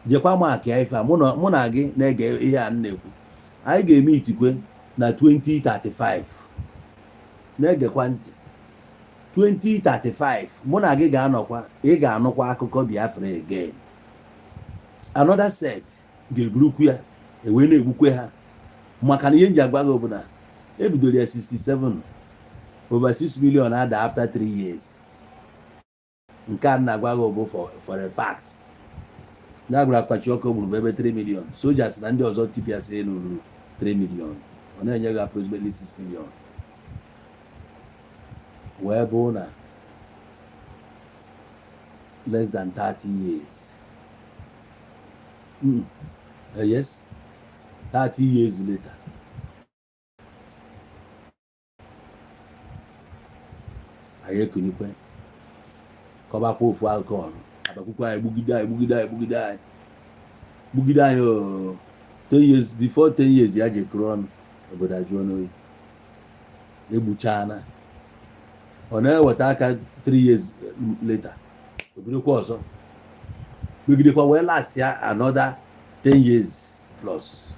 Jekwa maka ya, ife a mụ na gị na-ege ihe a m na-ekwu, anyị ga-eme itikwe na 2035. Na-egekwa ntị, 2035 mụ na gị ga-anọkwa, ị ga-anụkwa akụkọ Biafra again. Another set ga-eburukwu ya, ewee na-egbukwe ha, maka na ihe nji agwa gị bụ na ebidoro ya 67, over 6 million ada after 3 years. Nke a na-agwa gị bụ for a fact. Ya gwara akpachi ọkụ gburu bụ ebe 3 million soldiers na ndị ọzọ tipịasị elu ruru 3 million, ọ na-enye gị approximately 6 million, wee bụ na less than 30 years. Yes, 30 years later, anyị ekunikwe kọbakwa ofu akụkọ ọnụ, abakwukwe anyị, gbugide anyị, gbugide anyị, gbugide anyị, gbugide anyị ooo. 10 years, before 10 years ya jekụrụ ọnụ. Obodo ajụọ n'oyi, egbuchana. Ọ na-eweta aka 3 years later, o bidokwa ọzọ megidekwa, wee last ya another 10 years plus,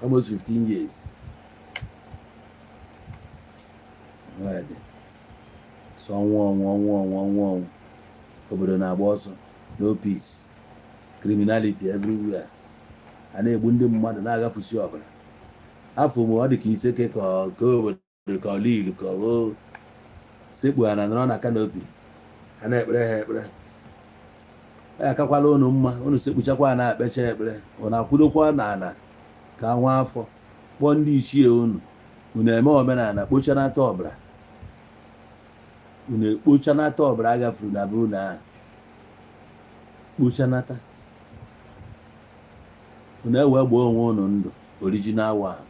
almost 15 years. Wee dị so ọnwụ, ọnwụ, ọnwụ, ọnwụ, ọnwụ, ọnwụ. Obodo na-agba ọsọ, no peace, criminality everywhere, a na-egbu ndị mmadụ, na-agafusi ọbara. Afọ m ọ dị ka Iseke, ka ka obodo, ka ọla ilu, ka ọ sekpu ha na nọrọ na canopy a na-ekpere ha ekpere. Ya akakwala unu mma. Unu sekpuchakwa, na-ekpecha ekpere, unu akwụdokwa n'ala ka nwa afọ kpọọ ndị ichie unu. Unu eme omenala, kpochanata ọbara. Unu ekpochanata ọbara agafuru na be unu ahụ, kpochanata. Unu ewe gbaa onwe unu ndụ original one.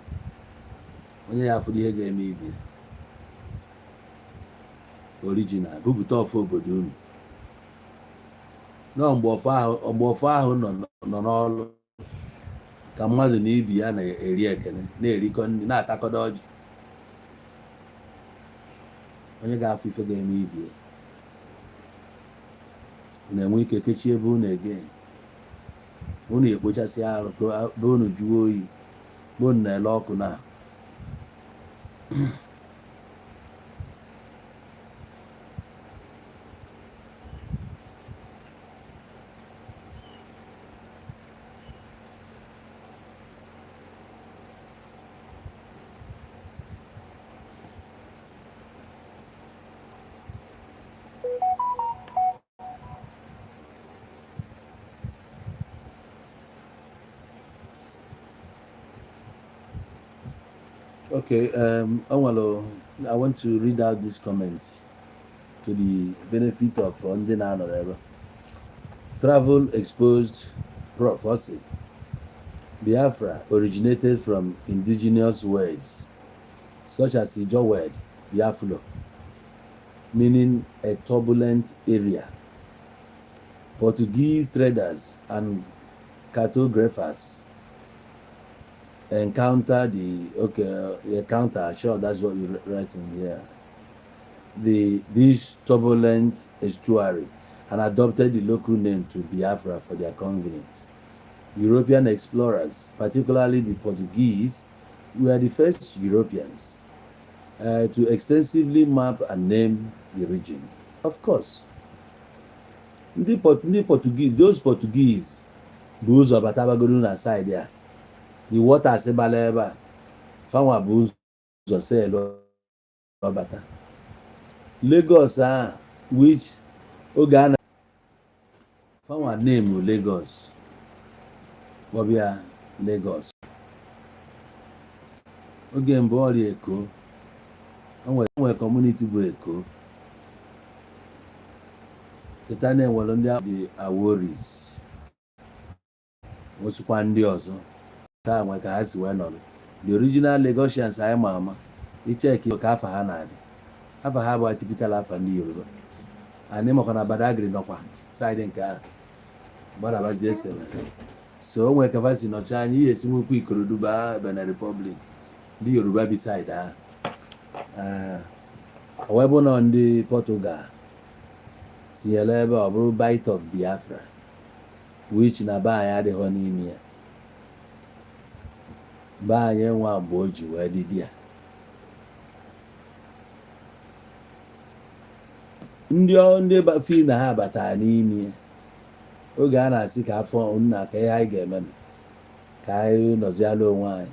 Onye ya afụrụ ihe ga-eme ibi original, bupụta ọfọ obodo unu. Nọọ mgbe ọfọ ahụ, mgbe ọfọ ahụ nọ n'ọlụ, ka mmadụ na ibi ya na-eri ekene, na-erikọ nri, na-atakọdo ọjị. Onye ga-afụ ife ga-eme ibi ya, unu enwe ike kechie ebe unu again. Unu ekpochasị arụ ka be unu jụọ oyi, be unu na-ele ọkụ na. Okay, I want to read out this comment to the benefit of ndị na-anọrọ ebe. Travel Exposed Prophecy. Biafra originated from indigenous words such as Ijaw word Biaflo, meaning a turbulent area. Portuguese traders and cartographers encounter the, okay, encounter, sure, that's what you're writing here, the this turbulent estuary and adopted the local name to Biafra for their convenience. European explorers, particularly the Portuguese, were the first Europeans to extensively map and name the region. Of course, ndị Portuguese, those Portuguese bụ ụzọ batabagoro na side a, the waters gbara ebe a. Fanwa bụ ụzọ selu ọbata Lagos ahụ, which oge a na fanwa name Lagos, kpọbịa Lagos. Oge mbụ ọrịa Eko, o nwere community bụ Eko. Cheta na enwere ndị dị Aworis, nwesikwa ndị ọzọ ka nwe ka ha si wee nọrọ. The original Lagosians anyị ma ama, icheki ka afa ha na-adị, afa ha bụ typical afa ndị Yoruba. Anyị makwa na Badagry nọkwa side nke ahụ gbadabazie seme. So o nwere ka si nọcha anya ihe esi nwekwa Ikorodu baa Benin Republic, ndị Yoruba bi side ahụ. O wee bụ na ndị Portugal tinyere ebe ọ bụrụ Bight of Biafra, which na be anyị adịghọ n'ime ya. Be anyị nwa mgbe o ji wee dị di ya, ndị fi na ha batara n'ime ya oge a na-asị ka afọ nna ka ihe anyị ga-eme ka anyị nọziala onwe anyị.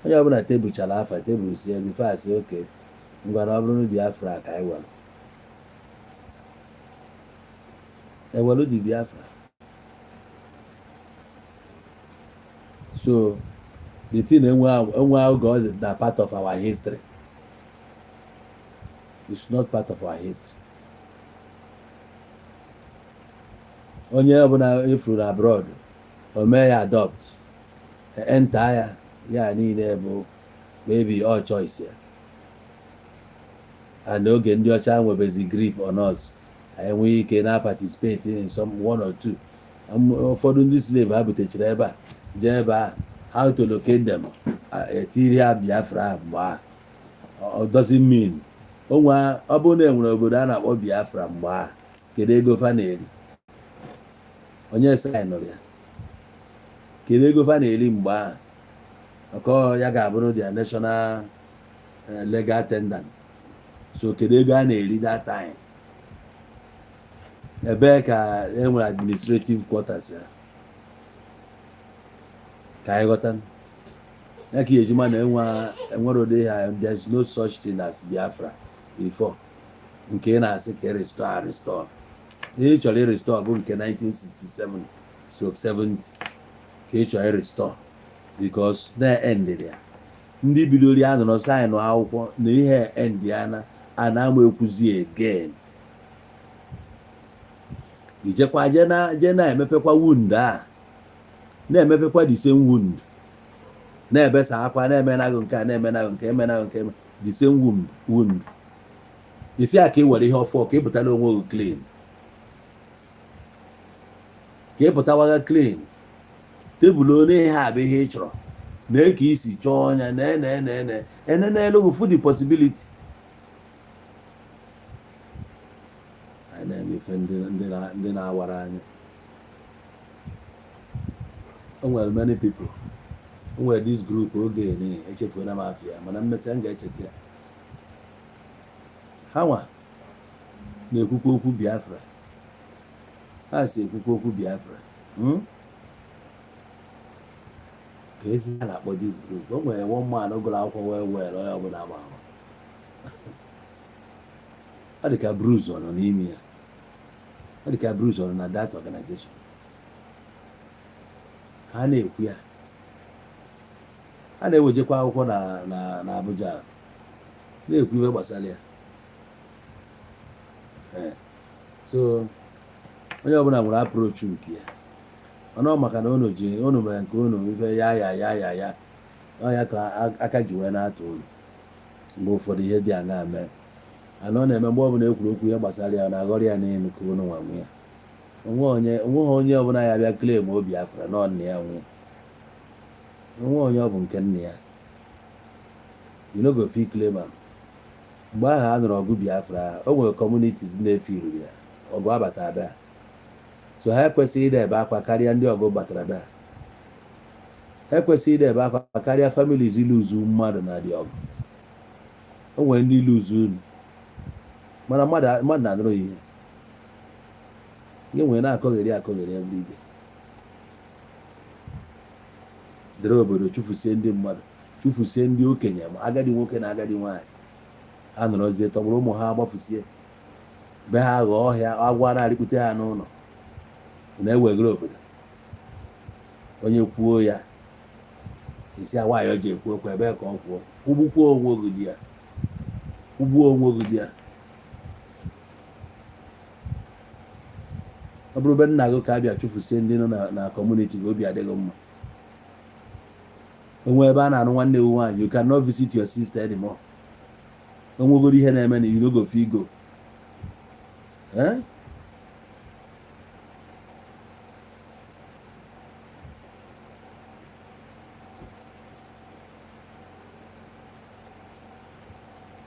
Onye ọbụla tebụchara afa, tebụl sie before asị oke ngwa na ọ bụrụ na Biafra ka anyị were ewelu dị Biafra. So the thing enwe oge ọ dị na part of our history, it's not part of our history. Onye ọbụla efuru abroad, o mee ya adopt, enter ya, ya niile bụ maybe all choice ya. And oge ndị ọcha nwebezi grip on us, anyị enweghị ike na participate in some one or two. Ụfọdụ ndị slave ha butechara ebe a jee ebe a, How to locate them? Etiri ya Biafra mgbe ahụ. Ọ doesn't mean onwe ọ bụrụ na enwere obodo a na-akpọ Biafra mgbe ahụ. Kedu ego fa na-eri? Onye signụrụ ya? Kedu ego fa na-eri mgbe ahụ? Ọkọ ya ga-abụrụ their national legal tender. So kedu ego a na-eri that time? Ebee ka e nwere administrative quarters ya? Ka anyị ghọta ya, ka ejima na enwere ụdị ha. There's no such thing as Biafra before. Nke ị na-asị ka restore, restore ihe ị chọrọ irestore bụ nke 1967 stroke 70 ka ị chọrọ irestore, because na endịrị ya. Ndị bidoro ya nọrọ sign akwụkwọ na ihe end ya na a na-ama ekwuzi again. Ijekwa je na-emepekwa wound a, na-emepekwa the same wound, na-ebesa akwa, na-emenagụ nke a, na-emenagụ nke, emenagụ nke, the same wound. Isi a ka ị were ihe ọfọ ka ị pụtara onwe gị clean, ka ị pụtawaga clean tebụl. Onye ihe a bụ ihe ị chọrọ na ka isi chọọ ọnya na na na na enenelu gị fụ the possibility. Anyị na-eme ife ndị na-awara anya. O nwere many people, o nwere this group oge na echefuola m afịa, mana mmesịa m ga-echeta ya. Ha nwa na-ekwukwa okwu Biafra, ha si ekwukwa okwu Biafra. Ka ezi a na-akpọ this group? O nwere one man gụrụ akwụkwọ wee were onye ọbụla ama ama. Ọ dị ka Bruce ọ nọ n'ime ya, ọ dị ka Bruce ọ nọ na that organization. Ha na-ekwu ya, ha na-ewejekwa akwụkwọ na Abuja na-ekwu ihe gbasara ya. So onye ọbụla nwere approach nke ya. Ọnụ maka na unu ji unu mere nke unu ife ya ya ya ya ya ọ ya ka aka ji wee na-atụ unu. Mgbe ụfọdụ ihe dị aṅaa mee ana ọ na-eme, mgbe ọbụla ekwuru okwu ihe gbasara ya, ọ na-aghọrọ ya n'elu ka unu nwa nwe ya. Onwe onweghị onye ọbụla ya bịa claim o Biafra na nna ya nwe. Onwe onye ọ bụ nke nna ya, you no go fit claim am. Mgbe ahụ a nụrụ ọgụ Biafra, o nwere communities na-efe iruru ya ọgụ abata abịa, so ha ekwesịghị ịda ebe akwa karịa ndị ọgụ batara bịa. Ha ekwesịghị ịda ebe akwa karịa families lose mmadụ na dị ọgụ. O nwere ndị lose unu, mana mmadụ mmadụ na-anụrụ ya ihe gị nwere na-akọgheri akọgheri everyday dere obodo, chụfusie ndị mmadụ, chụfusie ndị okenye, ma agadi nwoke na agadi nwaanyị. Ha nọrọzie tọgburu ụmụ ha, gbafusie be ha, ghọọ ọhịa, agwọ na-arịkpute ha n'ụlọ, na-ewegoro obodo. Onye kwuo ya esi a nwaanyị o ji ekwu okwu ebe ka ọ kwuo. Kwụgbukwuo onwe gị di ya, kwụgbuo onwe gị di ya. Ọ bụrụ be nna gị ka a bịa chụfusie ndị nọ na community gị, obi adịghị mma. Onwe ebe a na-anụ nwanne gị nwaanyị, you cannot visit your sister anymore. Onwegoro ihe na-eme na you no go fit go. Eh?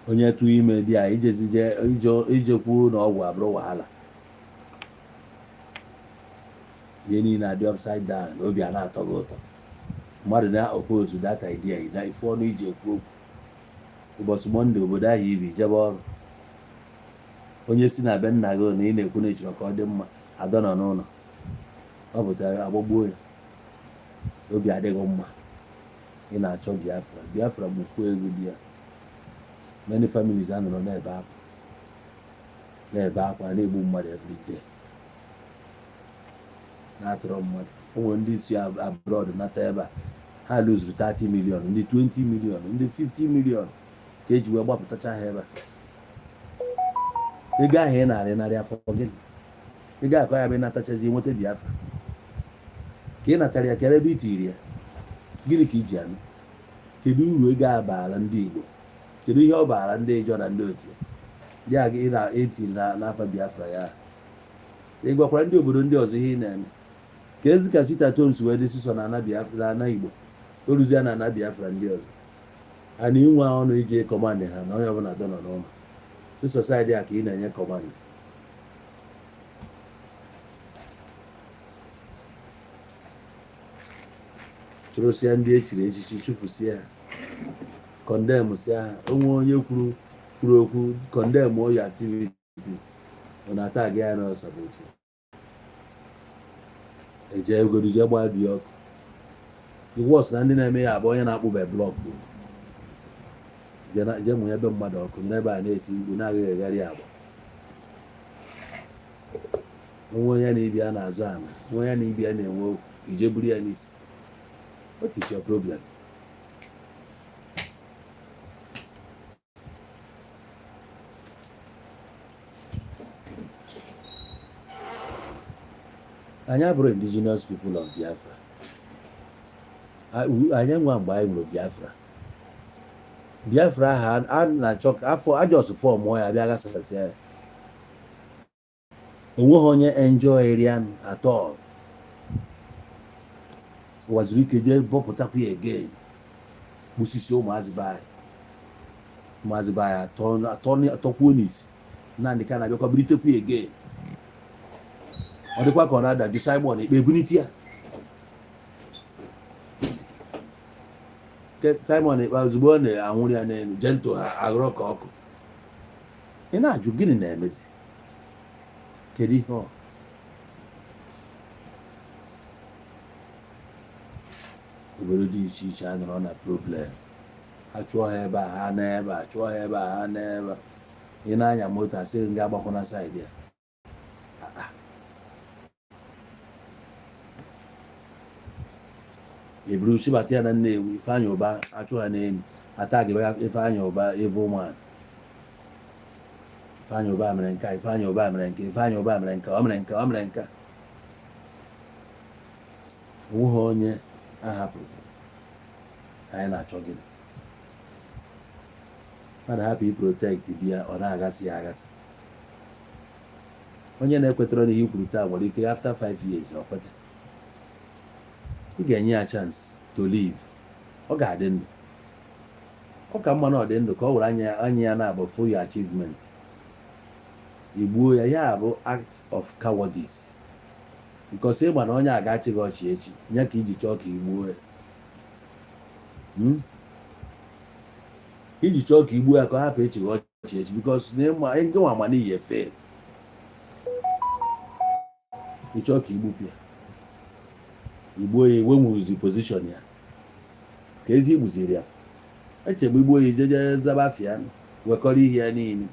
Onye tụọ ime dị a, ijezije ijekwu na ọgwụ abụrụ wahala. Ihe niile adị upside down, obi a na-atọ gị ụtọ. Mmadụ na-oppose that idea na ife ọnụ iji ekwu okwu. Ụbọchị Monday, obodo ahụ ibi jebe ọrụ, onye si na be nna gị na ị na-ekwu na ịchọrọ ka ọ dị mma, adọ nọ n'ụlọ, ọ pụtara agbagbuo ya. Obi adịghị mma. Ị na-achọ Biafra, Biafra gbukwuo ego di ya. Many families a nọrọ na-ebe akwa, na-ebe akwa, na-egbu mmadụ everyday, na-atụrụ mmadụ. O nwere ndị si abroad nata ebe a, ha luzuru 30 million, ndị 20 million, ndị 50 million, ka eji wee gbapụtacha ha ebe a. Ego ahụ ị narị narị afọ gịnị? Ego akọ ya bụ ịnatachazi nweta Biafra ka ị natara ya, kere ebe i tiri ya, gịnị ka iji anụ? Kedu uru ego a baara ndị Igbo? Kedu ihe ọ baara ndị Ijọ na ndị otu ya ndị a ị na-etiri n'afọ Biafra ya? Ị gwakwara ndị obodo ndị ọzọ ihe ị na-eme? Ka ezi ka sit at home si wee dị sisọ na ana Biafra, na ana Igbo? O ruzie na ana Biafra ndị ọzọ a na inwe ọnụ iji command ha na onye ọbụla dọ nọ n'ụlọ si society a ka ị na-enye command. Chụrụsịa ndị echiri echichi, chụfụsịa ha, condemn sịa ha. Onwe onye kwuru kwuru okwu condemn all your activities, ọ na-ata gị ya na saboteur. Eje egodu jee gbaa bi ọkụ. The worst na ndị na-eme ya bụ onye na-akpụbe block jee mụnye ebe mmadụ ọkụ n'ebe a na-eti mkpu na-agaghị egharị agba. Onwe onye na ibi ya na-azụ ana, onwe onye na ibi ya na-enwe okwu, ije buru ya n'isi. What is your problem? Anyị abụrụ Indigenous People of Biafra. Anyị nwa mgbe anyị nwere Biafra, Biafra ahụ a na-achọ afọ ajọs form ya bịa gasasịa ya. Onweghị onye enjoy ya at all. Ụwa zuru ike jee bọpụtakwa ya again, gbusisi ụmụazị be anyị, ụmụazị be anyị atọ atọkwuo n'isi. Nnamdị ka na-abịakwa bilitekwa ya again. Ọ dịkwa ka ọ na-adajụ Simon Ekpa ebunite ya. Simon Ekpa ozugbo ọ na-anwụrụ ya n'elu jentụ ha aghọrọ ka ọkụ. Ị na-ajụ gịnị na-emezi? Kedu ihe ọ obodo dị iche iche a nọrọ na problem? A chụọ ha ebe a, ha na ebe a, chụọ ha ebe a, ha na ebe a. Ị na-anya moto, asị gị agbakwana side ya. Ah, eburu chibata ya na Nnewi. Ifeanyị Ụba achụ ha n'elu, atagị Ifeanyị Ụba evil man. Ifeanyị Ụba mere nke a, Ifeanyị Ụba mere nke, Ifeanyị Ụba mere nke, o mere nke, o mere nke. Onweghị onye a hapụrụ. Anyị na-achọ gịnị? Mmadụ hapụ i protect bịa, ọ na-agasị ya agasị. Onye na-ekwetara n'ihe i kwuru taa nwere ike after 5 years ọ kweta. Ị ga-enye ya chance to live, ọ ga-adị ndụ. Ọ ka mma na ọ dị ndụ ka ọ were anya anya ya na-abụ full your achievement. Igbuo ya, ya bụ act of cowardice, because ịma na onye a ga-achị gị ọchị echi nye ka iji chọọ ka igbuo ya. Iji chọọ ka igbuo ya ka ọ hapụ ịchị gị ọchị echi, because na ịma gị nwa ma na ihe fail. Ị chọọ ka igbupụ ya, igbuo ya, iwenwuzi position ya ka ezi igbuziri ya. Echegbu igbuo ya, ijeje zaba afịa, wekọrọ ihe ya niile.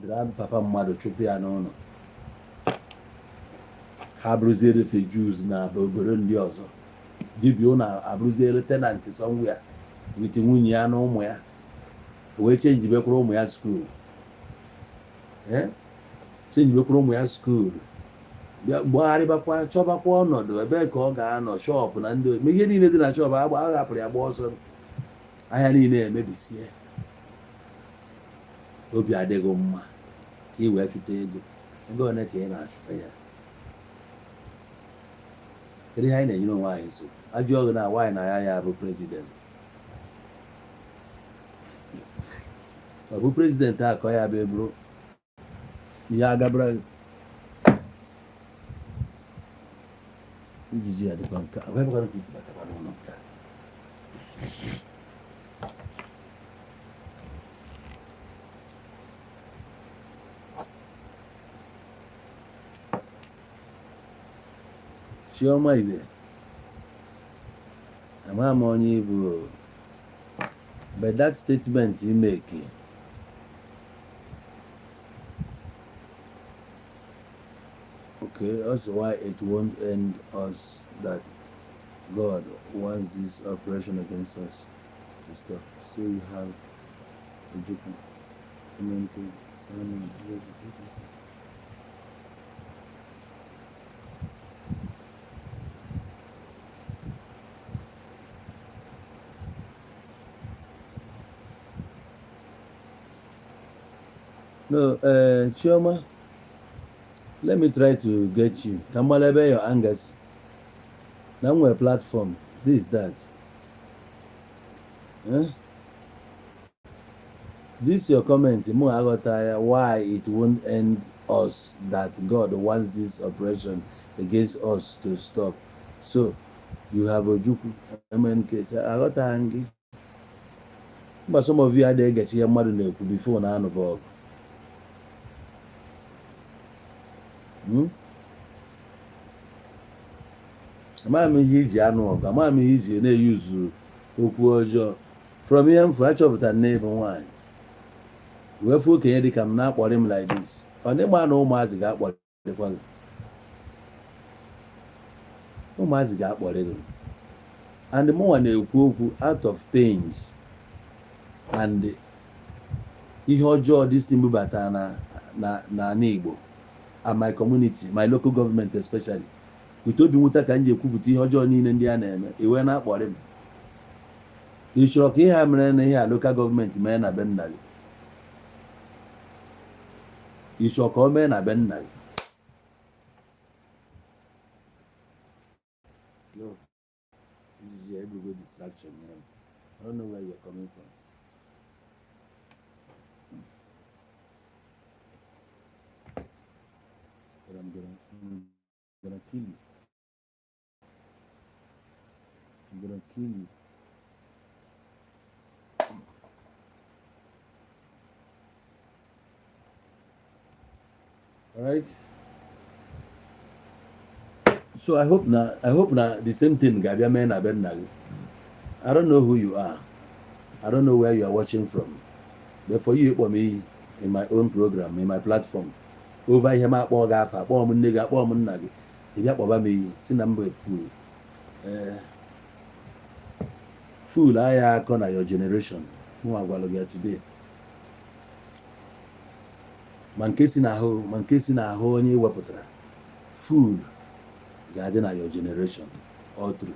Bịara papa mmadụ chụpụ ya n'ụlọ, ha bụrụzie refugees na obodo ndị ọzọ. Dibịa ụlọ abụrụziere tenant somewhere with nwunye ya na ụmụ ya, wee changebekwara ụmụ ya school, changebekwara ụmụ ya school, bịa gbagharịbakwa, chọbakwa ọnọdụ ebee ka ọ ga-anọ. Shop na ndị ma ihe niile dị na shop agba aghapụrụ ya, gba ọsọ. Ahịa niile emebisie. Obi adịghị mma ka ị wee chụta ego. Ego ole ka ị na-achụta ya? Kedu ihe anyị na-enyere onwe anyị nsogbu? Ajụ ọgụ na nwaanyị na ya ya bụ president, ọ bụ president a ka ọ ya bụ eburu ihe agabara ijiji ya dịkwa nke a wee ka isi batakwa n'ụlọ nke a. Chioma Ibe, ama m onye ịbụ o, but that statement you make, okay, also why it won't end us, that God wants this operation against us to stop. So you have Ojukwu, MNK, Simon, etc. No, Chioma, Let me try to get you ka m mara ebe your anger si na m nwere platform this that. Eh? This your comment mụ aghọta ya, why it won't end us, that God wants this operation against us to stop. So you have Ojukwu MNK aghọtaghị gị. Mba, some of you adịghị egechi ihe mmadụ na-ekwu before na anụba ọgụ. Amaghị m ihe iji anụ ọgụ, amaghị m ihe iji na-eyuzu okwu ọjọọ. From ihe mfu achọpụtara na ịbụ nwaanyị wee fụ okenye dịka m na-akpọrị m like this, ọ na ịgba na ụmụazị ga-akpọrịkwa gị, ụmụazị ga-akpọrị gị. And mụnwa na-ekwu okwu out of pains and ihe ọjọọ this thing bubatara na n'ala Igbo and my community, my local government especially, with obi mwute ka m ji ekwupụta ihe ọjọọ niile ndị a na-eme. Iwe na-akpọrị m, ị chọrọ ka ihe a mere na ihe a local government mee na be nna gị? Ị chọrọ ka o mee na be nna gị? No. This is your everyday distraction. I don't know where you're coming from. But I'm gonna kill you. I'm gonna kill you. All right. So I hope na the same thing ga-abịa mee na be nna gị. I don't know who you are. I don't know where you are watching from. But for you ịkpọ m iyi in my own program, in my platform, over ihe m akpọ gị afa, akpọ m nne gị, akpọ m nna gị, ị bịa kpọba m iyi si na m bụ fool. Ee, fool agha akọ na your generation. Mụ agwalụ gị ya today. Ma nke si n'ahụ, ma nke si n'ahụ onye wepụtara fool ga-adị na your generation all through.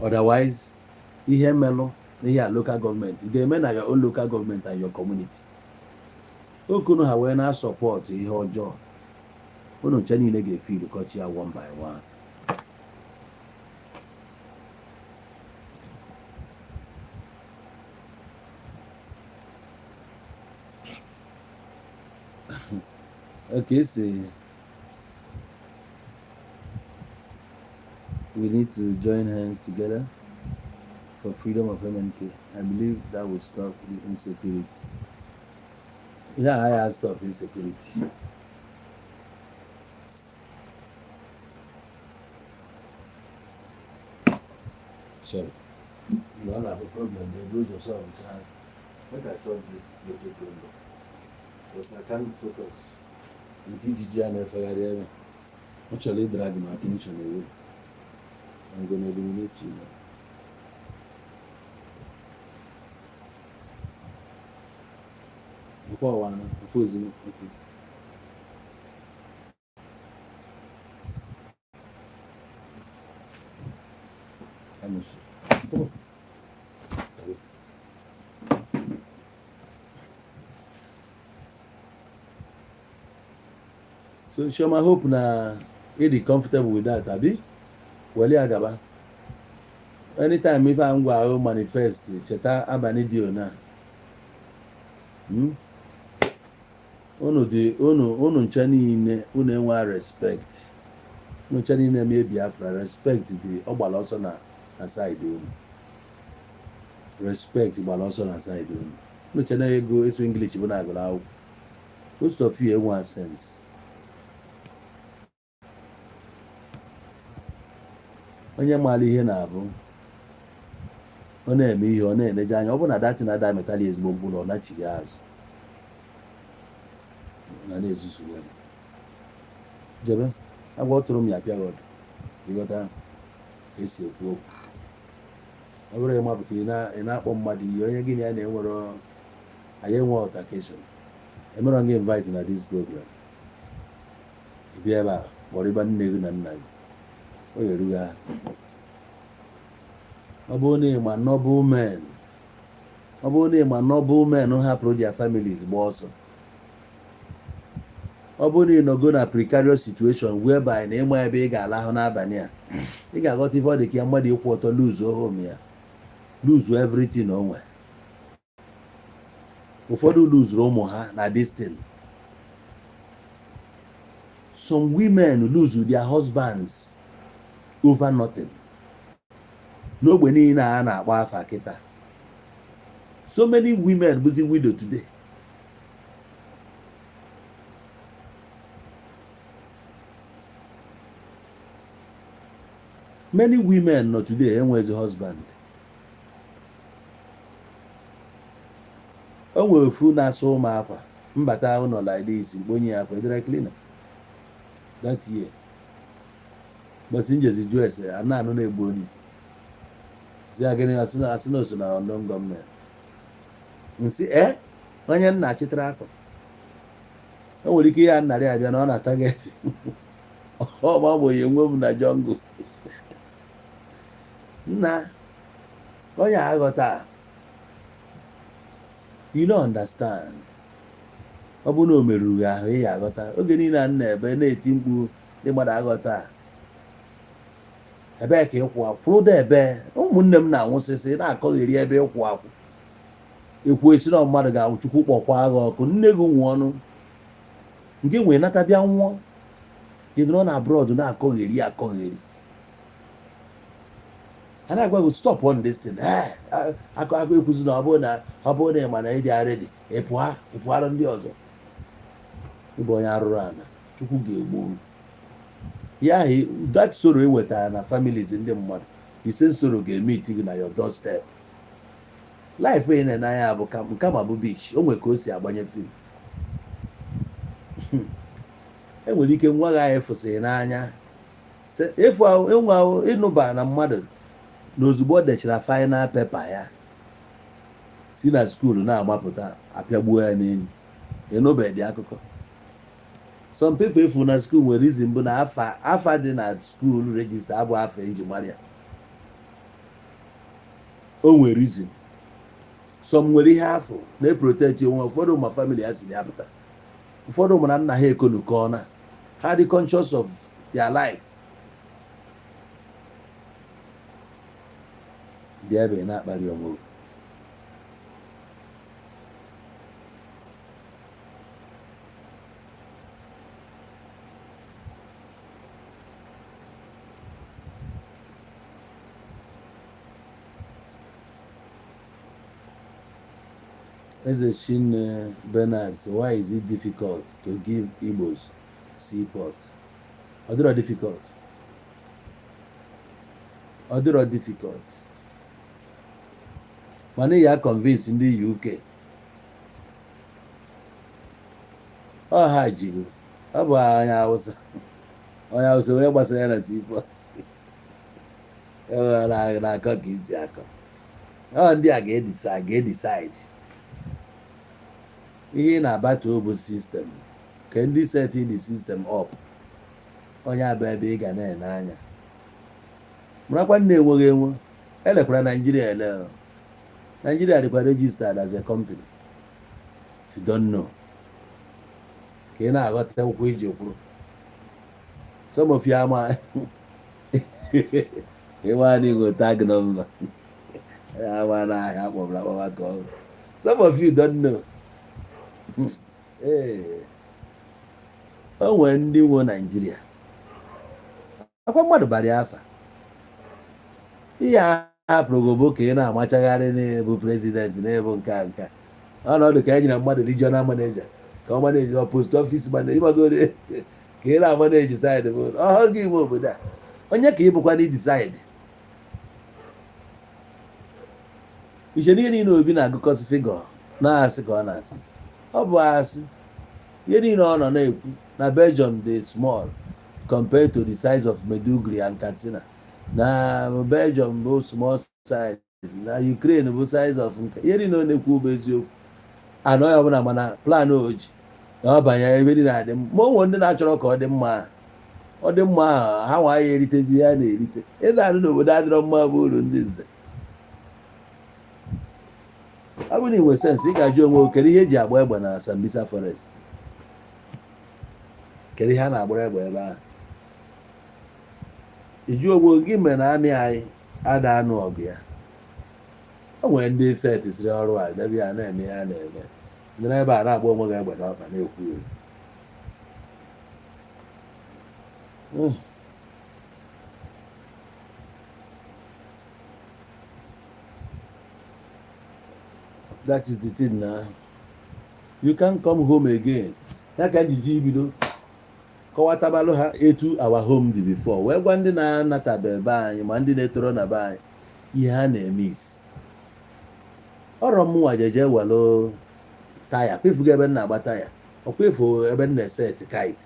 Otherwise, ihe melụ n'ihe a local government ga-eme na your own local government and your community. Okunu ha wee na-support ihe ọjọọ, unu nche niile ga-efe kọchi ya one by one. Okay, see, we need to join hands together for freedom of MNK. I believe that will stop the insecurity. Yeah, I have stop insecurity. Sorry. You don't have a problem. They go yourself. Make I solve this little problem. Because I can't focus. With ijiji a na-efegharị ebe. Ọ chọrọ ịdrag my attention away. I'm gonna eliminate you now. Ọkwa ụwa na ofe ozugbo. Okay. Amusu. Come on. Away. So Chioma, hope na ị dị comfortable with that, abi? Weli agaba. Anytime ife a ngwa ahụ manifest, cheta abalị dị ona. Unu dị unu nche niile, unu enwe respect. Unu nche niile mee Biafra, respect dị ọ gbara ọsọ na side unu. Respect gbara ọsọ na side unu. Unu che na ego ịsụ English bụ na agụrụ akwụkwọ. Most of you enwe sense. Onye maara ihe na-abụ ọ na-eme ihe, ọ na-eneje anya, ọ bụ na datin ada metali ezigbo mkpụrụ, ọ nachighị azụ na na-ezuzugharị jebe agwa tụrụ m ya pịa ọdụ. Ịghọta ka esi ekwu okwu? Ọ bụrụ ịmapụta ị na-akpọ mmadụ iyi, onye gị na ya na-enwero anyị enwe altercation, emerọ gị invite na this program, ị bịa ebe a kpọrọ ịba nne gị na nna gị, ọ ga-erughị ahụ. Ọ bụrụ na ị ma noble men Ọ bụrụ na ị ma noble men hapụrụ their families gba ọsọ, ọ bụrụ na ị nọgo na precarious situation whereby na ịma ebe ị ga-alahụ n'abalị a, ị ga-aghọta ife ọ dị ka ya mmadụ ịkwụ ọtọ lose home ya, lose everything o nwe. Ụfọdụ luzuru ụmụ ha na this thing. Some women lose their husbands over nothing. N'ogbe niile a na-akpọ afa kịta, so many women bụzi widow today. Many women nọ today enwezi husband. O nwere ofu na-asa ụmụ akwa mbata ụlọ like this, mkponye ya akwa dry cleaner that year. Bọsị njezi jụọ ese a na-anụ na-egbu onye si agịnị, asị na asị na oso na unknown gunmen. Nsị e onye nna chịtara akwa, o nwere ike ya nnarị abịa na ọ na target ọ gbanwere nwe m na jungle. Nna onye aghọta, you don't understand. Ọ bụrụ na o meruru gị ahụ, ị ya aghọta. Oge niile a na-ebe na-eti mkpu, ndị mmadụ aghọta. Ebee ka ịkwụ akwụrụ? Ebe ụmụnne m na-anwụsịsị na-akọgheri ebe ịkwụ akwụ ekwu esi na mmadụ ga-anwụ. Chukwu kpọkwa agha ọkụ, nne gị nwụọ ọnụ nke nwee nata bịa nwụọ. Gị nọ na abroad na-akọgheri akọgheri, a na-agwa gị stop on this thing. Akụ akụ ekwuzi na ọ bụrụ na ị ma na ịdị ready, ị pụọ, ị pụara ndị ọzọ. Ịbụ onye arụrụ ana, Chukwu ga-egbu ya ahụ. That sorrow ị wetara na families ndị mmadụ, the same sorrow ga-emeet gị na your doorstep. Life ị na-ene anya bụ kama bụ beach. O nwere ka o si agbanye film. Enwere ike nwa gị anyị fụsịrị n'anya efu ịnwa ịnụba na mmadụ na ozugbo ọ dechara final paper ya si na school na-amapụta, apịagbuo ya n'elu. Ịnụbeghị akụkọ? Some people efu na school nwere reason bụ na afa afa dị na school register abụ afa eji mara ya. O nwere reason. Some nwere ihe afọ na-eprotect onwe. Ụfọdụ ma family ha si na ya pụta, ụfọdụ ma na nna ha ekonukọ na ha dị conscious of their life. Dị ebe ị na-akparị onwe gị. Eze Chinne Bernard say, why is it difficult to give Igbos seaport? Ọ dịrọ difficult, ọ dịrọ difficult, mana ya convince ndị UK ọ ha jigo. Ọ bụ onye Hausa, onye Hausa onye gbasara ya na seaport na-akọ ka isi akọ. Ọ ndị a ga-edecide ihe ị na-abata bụ system ka ndị set the system up. Onye abụ ebe ị ga na-ene anya, marakwa nna enweghị enwe. Elekwara Naijiria ele o. Naijiria dịkwa registered as a company, if you don't know, ka ị na-aghọta akwụkwọ iji kwuru. Some of you ama ịma na igwe tag number ama na ahịa akpọbara akpọba ka ọ. Some of you don't know. Ee, o nwere ndị nwe Naijiria akwa mmadụ bara ya afa. Ihe a hapụrụ gị bụ ka ị na-amachagharị n'ebu president, na-ebu nke a nke a. Ọnọdụ ka e nyere mmadụ regional manager ka ọ manage, ọ post office manager, ịgbagoro ka ị na-amanage side bụ ọhụ gị ime obodo a. Onye ka ị bụkwa na decide iche n'ihe niile Obi na-agụkọsị figure na-asị ka ọ na-asị, ọ bụ asị. Ihe niile ọ nọ na-ekwu na Belgium dị small compared to the size of Maiduguri and Katsina, na Belgium bụ small size, na Ukraine bụ size of nke, ihe niile ọ na-ekwu bụ eziokwu. Anọ ya ọbụla, mana plan o ji na ọ banye ebe niile adị mma. O nwere ndị na-achọrọ ka ọ dị mma. Ọ dị mma ahụ, ha nwa ya eritezi ya na-erite. Ị na-anụ n'obodo adịrọ mma bụ uru ndị nze. Ọ bụrụ na ị nwere sense, ị ga-ajụ onwe gị, kedu ihe eji agba egbe na Sambisa Forest? Kedu ihe a na-agbara egbe ebe ahụ? Iju onwe gị mere na army anyị ada anụ ọgụ ya. O nwere ndị setisiri ọrụ a debe ya na-eme ya na-eme ndị n'ebe a na-agba onwe gị egbe n'ọkpa na-ekwu elu. That is the thing now. You can't come home again. Ya ka njiji ibido kọwatabalụ ha etu our home dị before, wee gwa ndị na-anatabe be anyị ma ndị na-etoro na be anyị ihe ha na-eme isi ọrọ. Mụnwa jeje welụ taya kwefugo ebe m na-agba taya, ọkwefu ebe m na-eset kite,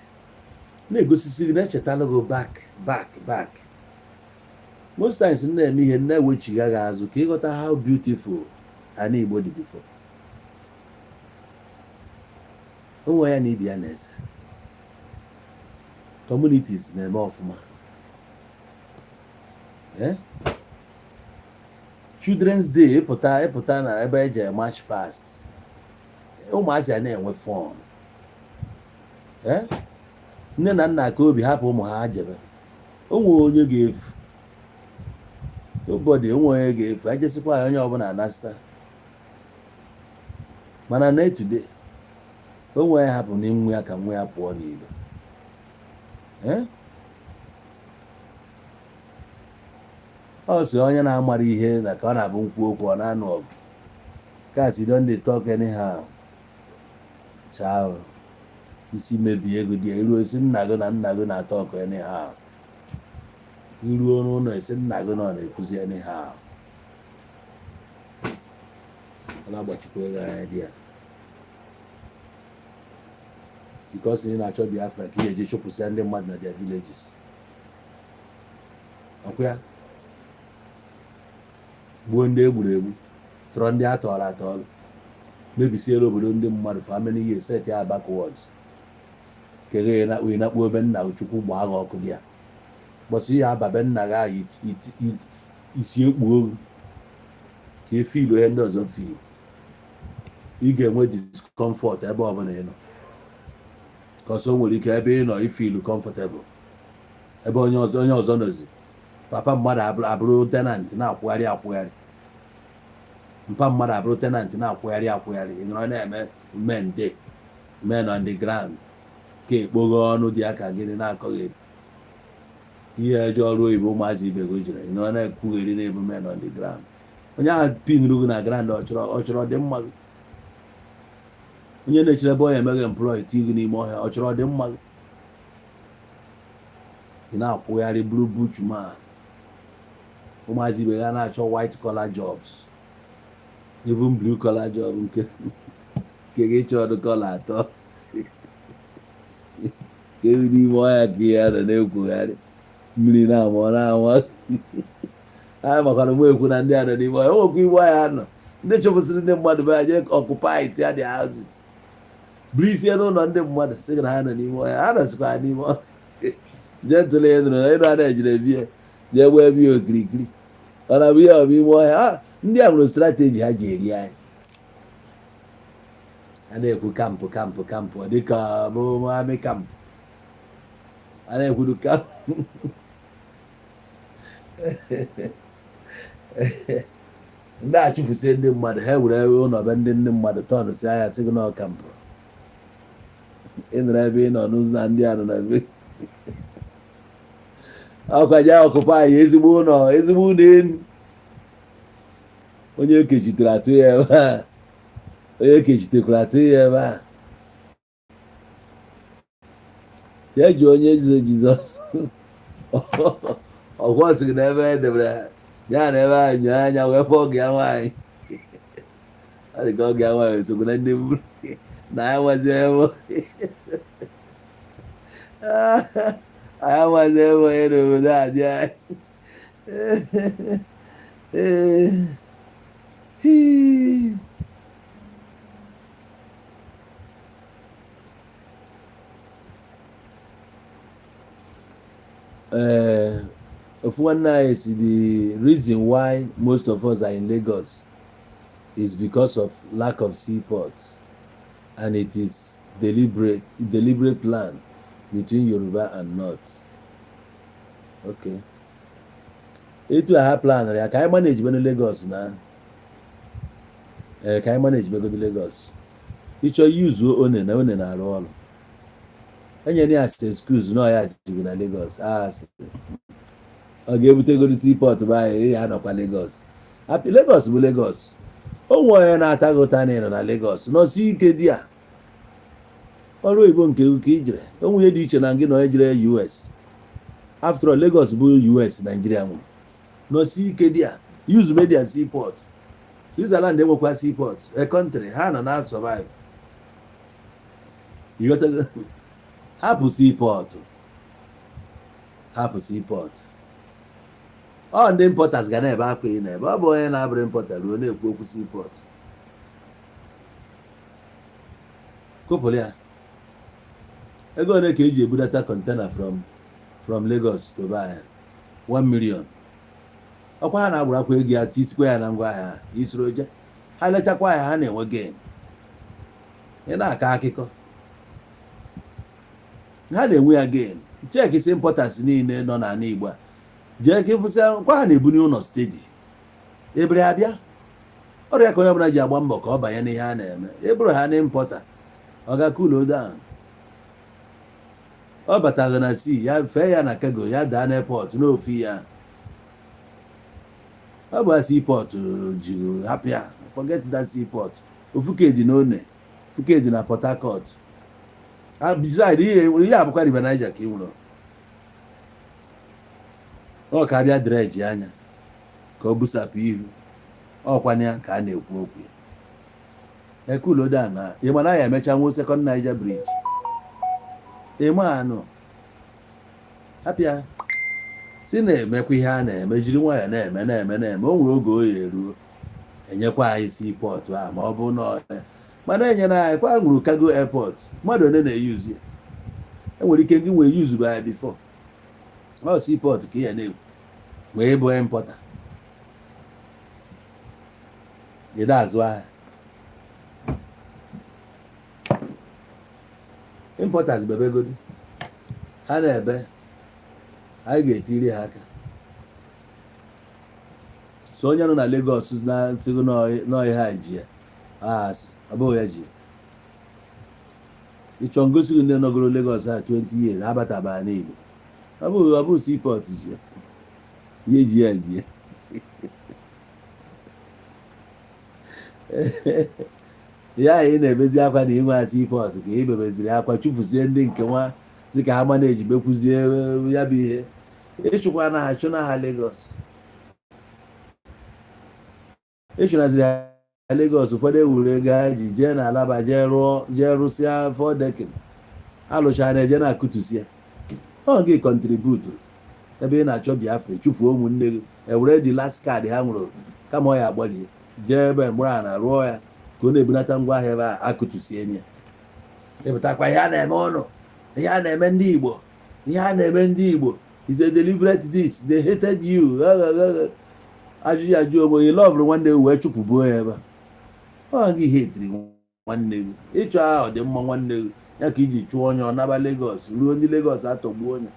na-egosisi gị, na-echetalụ gị back, back, back. Most times m na-eme ihe, m na-ewechigha gị azụ ka ịghọta how beautiful ana Igbo dị before. Onwe ya na ibi ya na-eze communities na-eme ọfụma. Eh? Children's Day, ịpụta ịpụta na ebe eje march past, ụmụazị a na-enwe fun. Eh? Nne na nna ka obi hapụ ụmụ ha jebe onwe onye ga-efu ụbọdị, onwe onye ga-efu ejesikwa ya, onye ọbụla anasịta. Mana na today, onwe ya hapụ na nwa ya ka nwa ya pụọ n'ilo. Eh? Ọ sị onye na-amara ihe na ka ọ na-abụ nkwu okwu, ọ na-anụ ọgụ kasi don dey talk anyhow. Chao, isi mebie ego dị iruo esi nna gị na nna gị na-atọ ọkụ anyhow. Iruo n'ụlọ, esi nna gị nọ na-ekwuzi anyhow. Ọ na-agbachikwa ego anya dị ya because ị na-achọ Biafra ka ị ga-eji chụpụsịa ndị mmadụ na their villages. Ọkwa ya gbuo ndị egburu egbu, tọrọ ndị a tọrọ atọrọ, mebisiere obodo ndị mmadụ for how many years, set ya backwards. Keghe na nakpuo ebe nna Chukwu gbaa gị ọkụ dị ya gbọsị ya aba be nna gị ahụ, isi ekpuo gị ka e filu ihe ndị ọzọ filu. Ị ga-enwe discomfort ebe ọbụla ị nọ ka ọsọ nwere ike ebe ị nọ ifilu comfortable, ebe onye ọzọ nọzi. Papa mmadụ abụrụ tenant na-akwụgharị akwụgharị, mpa mmadụ abụrụ tenant na-akwụgharị akwụgharị. Ị nọrọ na-eme men dey men on the ground ka ekpoghe ọnụ dị aka gịnị na-akọghị ihe eje ọrụ oyibo. Ụmụazị ibe gị jere, ị nọrọ na-ekwugheri na-ebu men on the ground. Onye ahụ pinrụ gị na ground, ọ chọrọ ọdịmma gị? Onye na-echere ebe ọ ya emeghị employ tii gị n'ime ọhịa, ọ chọrọ ọdịmma gị? Ị na-akwụgharị bụrụ bushman. Ụmụazị ibe ha na-achọ white collar jobs, even blue collar job, nke gị chọrọ collar atọ ka ewu n'ime ọhịa ka ihe nọ na-ekwugharị mmiri na-ama ọ na-ama. Anyị makwara mụ ekwu na ndị a nọ n'ime ọhịa, onwekwa ime ọhịa nọ, ndị chụpụsịrị ndị mmadụ be ha jee occupy ya the houses, buru isi n'ụlọ ndị mmadụ, sị na ha nọ n'ime ọhịa. Ha nọsikwa n'ime ọhịa jee ntụle ya nụrụ ịnụ a na-ejire ebie jee gbaa ebe ya okirikiri. Ọ na-abụ ihe ọ bụ ime ọhịa. Ndị a nwere strategy ha ji eri anyị. A na-ekwu camp, camp, camp, ọ dịka bụ army camp a na-ekwuru camp. Ndị a chụfusie ndị mmadụ, ha were ụlọ be ndị mmadụ tọnụsi anya, sị gị nọ camp. Ị nọrọ ebe ị nọ n'ụzọ na ndị a nọ na ebe ọkwa je occupy anyị ezigbo ụlọ, ezigbo ụlọ elu. Onye ekechitere atụ ya ebe a, onye ekechitekwara atụ ya ebe a. Jee jụọ onye eze Jizọs ọgwọ sị gị na ebe e debere ya na ebe a nyoo anya wee fọ oge ya nwaanyị. Ọ dị ka oge ya nwaanyị sokwu na ndị mburu na ya nwazi ebe anyị nwazi ebe onye n'obodo a dị anyị. Ee. Hii. Ee, ofu nwanne anyị si the reason why most of us are in Lagos Is because of lack of seaport, and it is deliberate plan between Yoruba and North. Okay, etu a ha plan ya ka anyị manage benu Lagos na ee, ka anyị manage begodo Lagos. Ịchọ yuzuo one na one na-arụ ọrụ, enyere ya as excuse na ọ ya jigo na Lagos. Asị ọ ga-ebutegoro seaport bụ anyị ya anọkwa Lagos. Happy Lagos bụ Lagos. O nwe onye na-ata gị ụta na ị nọ na Lagos nọsi ike di a ọrụ oyibo nke ka ijere. Onwe ihe dị iche na gị na onye jere US. After all, Lagos bụ US Nigeria nwere. Nọsi ike di a use media seaport. Switzerland enwekwa seaport, a country ha nọ na survive. Ịghọtago? Hapụ seaport, hapụ seaport. Ọ ndị importers ga na-ebe akwa ị na-ebe. Ọ bụ onye na-abụrụ importer ruo na-ekwu okwu seaport, kụpụrụ ya. Ego ole ka eji ebudata container from Lagos to buy 1 million? Ọkwa ha na-agbarakwa ego ya, tisikwa ya na ngwa ahịa ha isoro je ha lechakwa ya, ha na-enwe gain. Ị na-akọ akụkọ ha na-enwe ya gain. Check si importers niile nọ n'ala Igbo a, jee ka ịfụsịa kwa ha na-ebunye ụlọ steady ebere abịa. Ọrịa ka onye ọbụla ji agba mbọ ka ọ banye n'ihe a na-eme. Ịbụrụ ha na importer, ọ ga cool down. Ọ bataghị na sea ya fee ya na cargo ya daa n'airport n'ofu ya. Ọ bụ seaport jiri hapụ ya. Forget that seaport. Ofuke dị n'One, Fuke dị na Port Harcourt. Beside ihe ihe abụkwa River Niger ka ị nwụrụ. Ọ ka abịa dredge anya ka ọ busapụ ihu ọkwana ya ka a na-ekwu okwu ya. Ekuloda na ịma na ya emecha nwuo Second Niger Bridge. Ịma anụ hapịa si na-emekwa ihe a na-eme, jiri nwayọọ na-eme na-eme na-eme. O nwere oge oyi eruo, enyekwa anyị seaport a. Ma ọ bụ na mana enyere anyị kwa nwere cargo airport, mmadụ one na-eyuzu ya? Enwere ike gị nwee yuzu ya before ọ seaport ka ị ya na-ekwu wee bụ importer ị na-azụ ahịa. Importers bebegodi ha na-ebe, anyị ga-etiri ha aka. So onye nọ na Lagos na nsịgụ n'ọhịa ha ji ya asị ọ bụghị ya ji ya. Ịchọ ngosi gị ndị nọgoro Lagos ha 20 years ha bataba n'Igbo. Ọ bụghị seaport ji ya, ihe ji ya ji ya. Ya ị na-ebezi akwa na inwe seaport ka ị bebeziri akwa chụfusie ndị nke nwa si ka ha manage bekwuzie ya bụ ihe ịchụkwa na ha chụ na ha Lagos, ịchụnaziri ha Lagos. Ụfọdụ ewuru ego ha ji jee na Alaba, jee rụọ, jee rụsịa four-decking, alụchara eje na-akụtusi ya. Ọ gị contribute ebe ị na-achọ Biafra, chụfuo ụmụnne gị, ewere the last card ha nwere kama ọ ya agbalie jee ebe mgbụrụ a na rụọ ya ka ọ na-ebunata ngwa ahịa ebe a akụtusie ya. Ịpụtakwa ihe a na-eme ụnụ, ihe a na-eme ndị Igbo, ihe a na-eme ndị Igbo is a deliberate this, they hated you. Ajụjụ ajụ onwe gị, lọvụrụ nwanne gị wee chụpụbuo ya ebe a. Ọ gị hetiri nwanne gị, ịchọ aha ọdịmma nwanne gị ya ka iji chụọ onye ọ naba Lagos ruo ndị Lagos atọgbuo onye.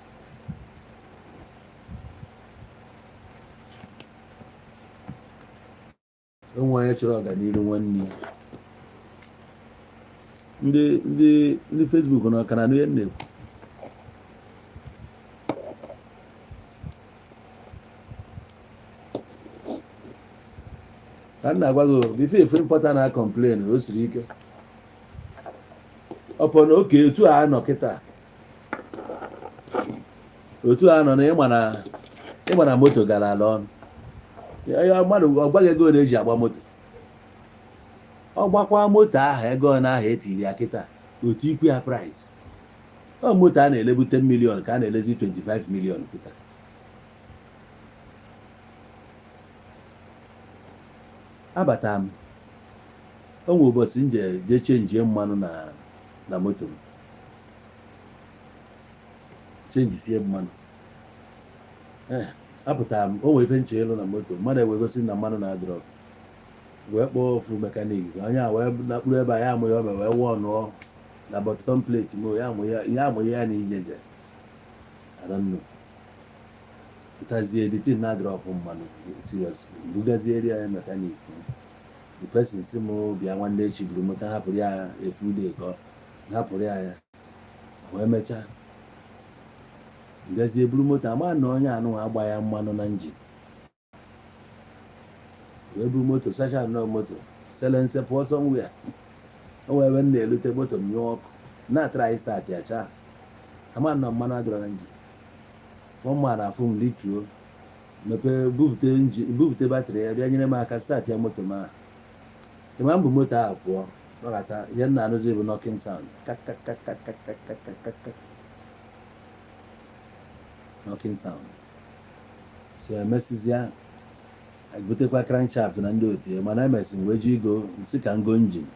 Onwe onye chọrọ ọganihu nwanne ya. Ndị Facebook na ọkara n'ihe m na-ekwu ka m na-agwa gị before efe importer na complain o siri ike. Ọpọ na oke otu a nọ kịta, otu a nọ na ịma na moto gara ala ọnụ ya. Mmadụ ọ gwaghị ego na-eji agba moto, ọ gbakwa moto ahụ ego na ahụ etiri ya kịta otu ikwu ya price. Ọ moto a na-elebu 10 million ka a na-elezi 25 million kịta. Abata m, o nwe ụbọchị m je change mmanụ na moto m, changesie mmanụ. Ee, apụtara m, o nwere ife nche ịlụ na moto mmadụ ewegosi na mmanụ na-adịrọ. Wee kpọọ ofu mechanic ka onye a wee nakpuru ebe a, ya amụ ya ome wee wụọ nụọ na bottom plate m, ya amụ ya, ya amụ ya na ijeje. I don't know. Pụtazie, the thing na drop mmanụ seriously. Bugaziere ya mechanic m, the person si m bịa nwanne echi buru moto, hapụrụ ya efu day ka ọ hapụrụ ya. Ya wee mechaa bịazie buru moto, ama na onye anụnwa agba ya mmanụ na engine. Wee buru moto, sacha nnọọ moto, selense pụọ somewhere. O nwere ebe m na-elute, moto m nyụọ ọkụ na-atara start ya chaa. Ama na mmanụ adịrọ na engine. One man afụ m, lituo, mepee, bupute engine, bupute battery ya, bịa nyere m aka start ya moto m ahụ. Ịma mbụ moto ahụ pụọ nọkọta, ihe m na-anụzi bụ knocking sound, kakakakakakakakaka, knocking sound. So emesizia ebutekwa crankshaft na ndị otu ya, mana emesi m wee ji igo nsị ka ngo engine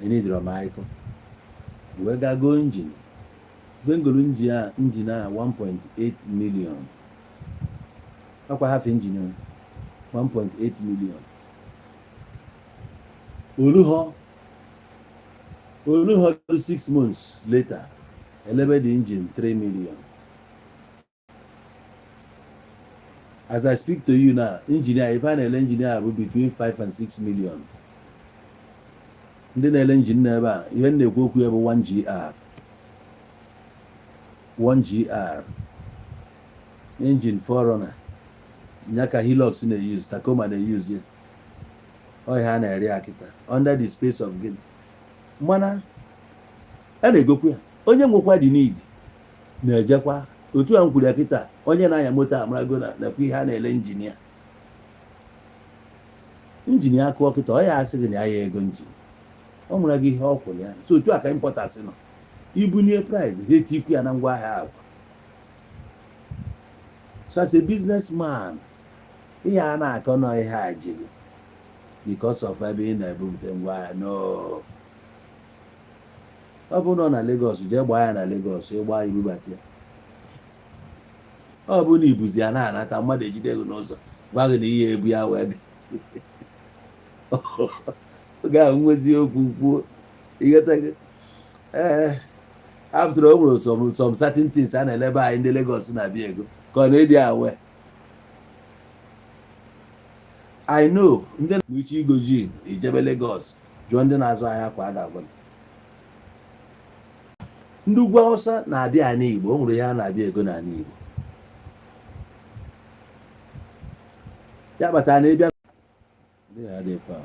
enidoro m akụ wee gaa go engine vengolu engine a. Engine a 1.8 million, ọkwa half engine o, 1.8 million. Oluho oluho 6 months later, elebe the engine 3 million. As I speak to you now, engineer, if a na-ele engineer bụ between 5 and 6 million. Ndị na-ele engine n'ebe a, ihe m na-ekwu okwu ya bụ 1GR, 1GR engine 4Runner ya ka Hilux na-use, Tacoma na-use ya. Ọ ihe a na-ere ya kịta under the space of gịnị? Mana a na-egokwu ya. Onye nwekwa the need na-ejekwa otu a m kwuru ya kịta. Onye na-anya moto amarago na nakwa ihe a na-ele engine ya. Engine ya kụọ kịta, ọ ya asị gị na ya ya ego engine, ọ nwere gị ihe ọ kwụrụ ya. So otu a ka importers nọ, ibunye price ha, etikwu ya na ngwaahịa agwa. So as a businessman, ihe a na-akọ nọ ihe a ji gị because of ebe ị na-ebupụta ngwaahịa. No, ọ bụ nọ na Lagos, jee gbaa ya na Lagos, ịgba ya, ibubata ya. Ọ bụ na ibuzi ya na-anata, mmadụ ejide gị n'ụzọ, gwa gị na ihe ebu ya wee bịa. Oge ahụ nwezi okwu kwuo, ịghọtago? Ee, after all, o nwere some certain things a na-elebe anyị ndị Lagos na-abịa ego ka ọ na-edi awe. I know ndị na-uche igo ji ijebe Lagos, jụọ ndị na-azụ ahịa kwa, a ga-agwa gị. Ndị ugwu Awụsa na-abịa ala Igbo, o nwere ihe a na-abịa ego n'ala Igbo. Ya kpatara na ịbịa ndị ya adịkwa.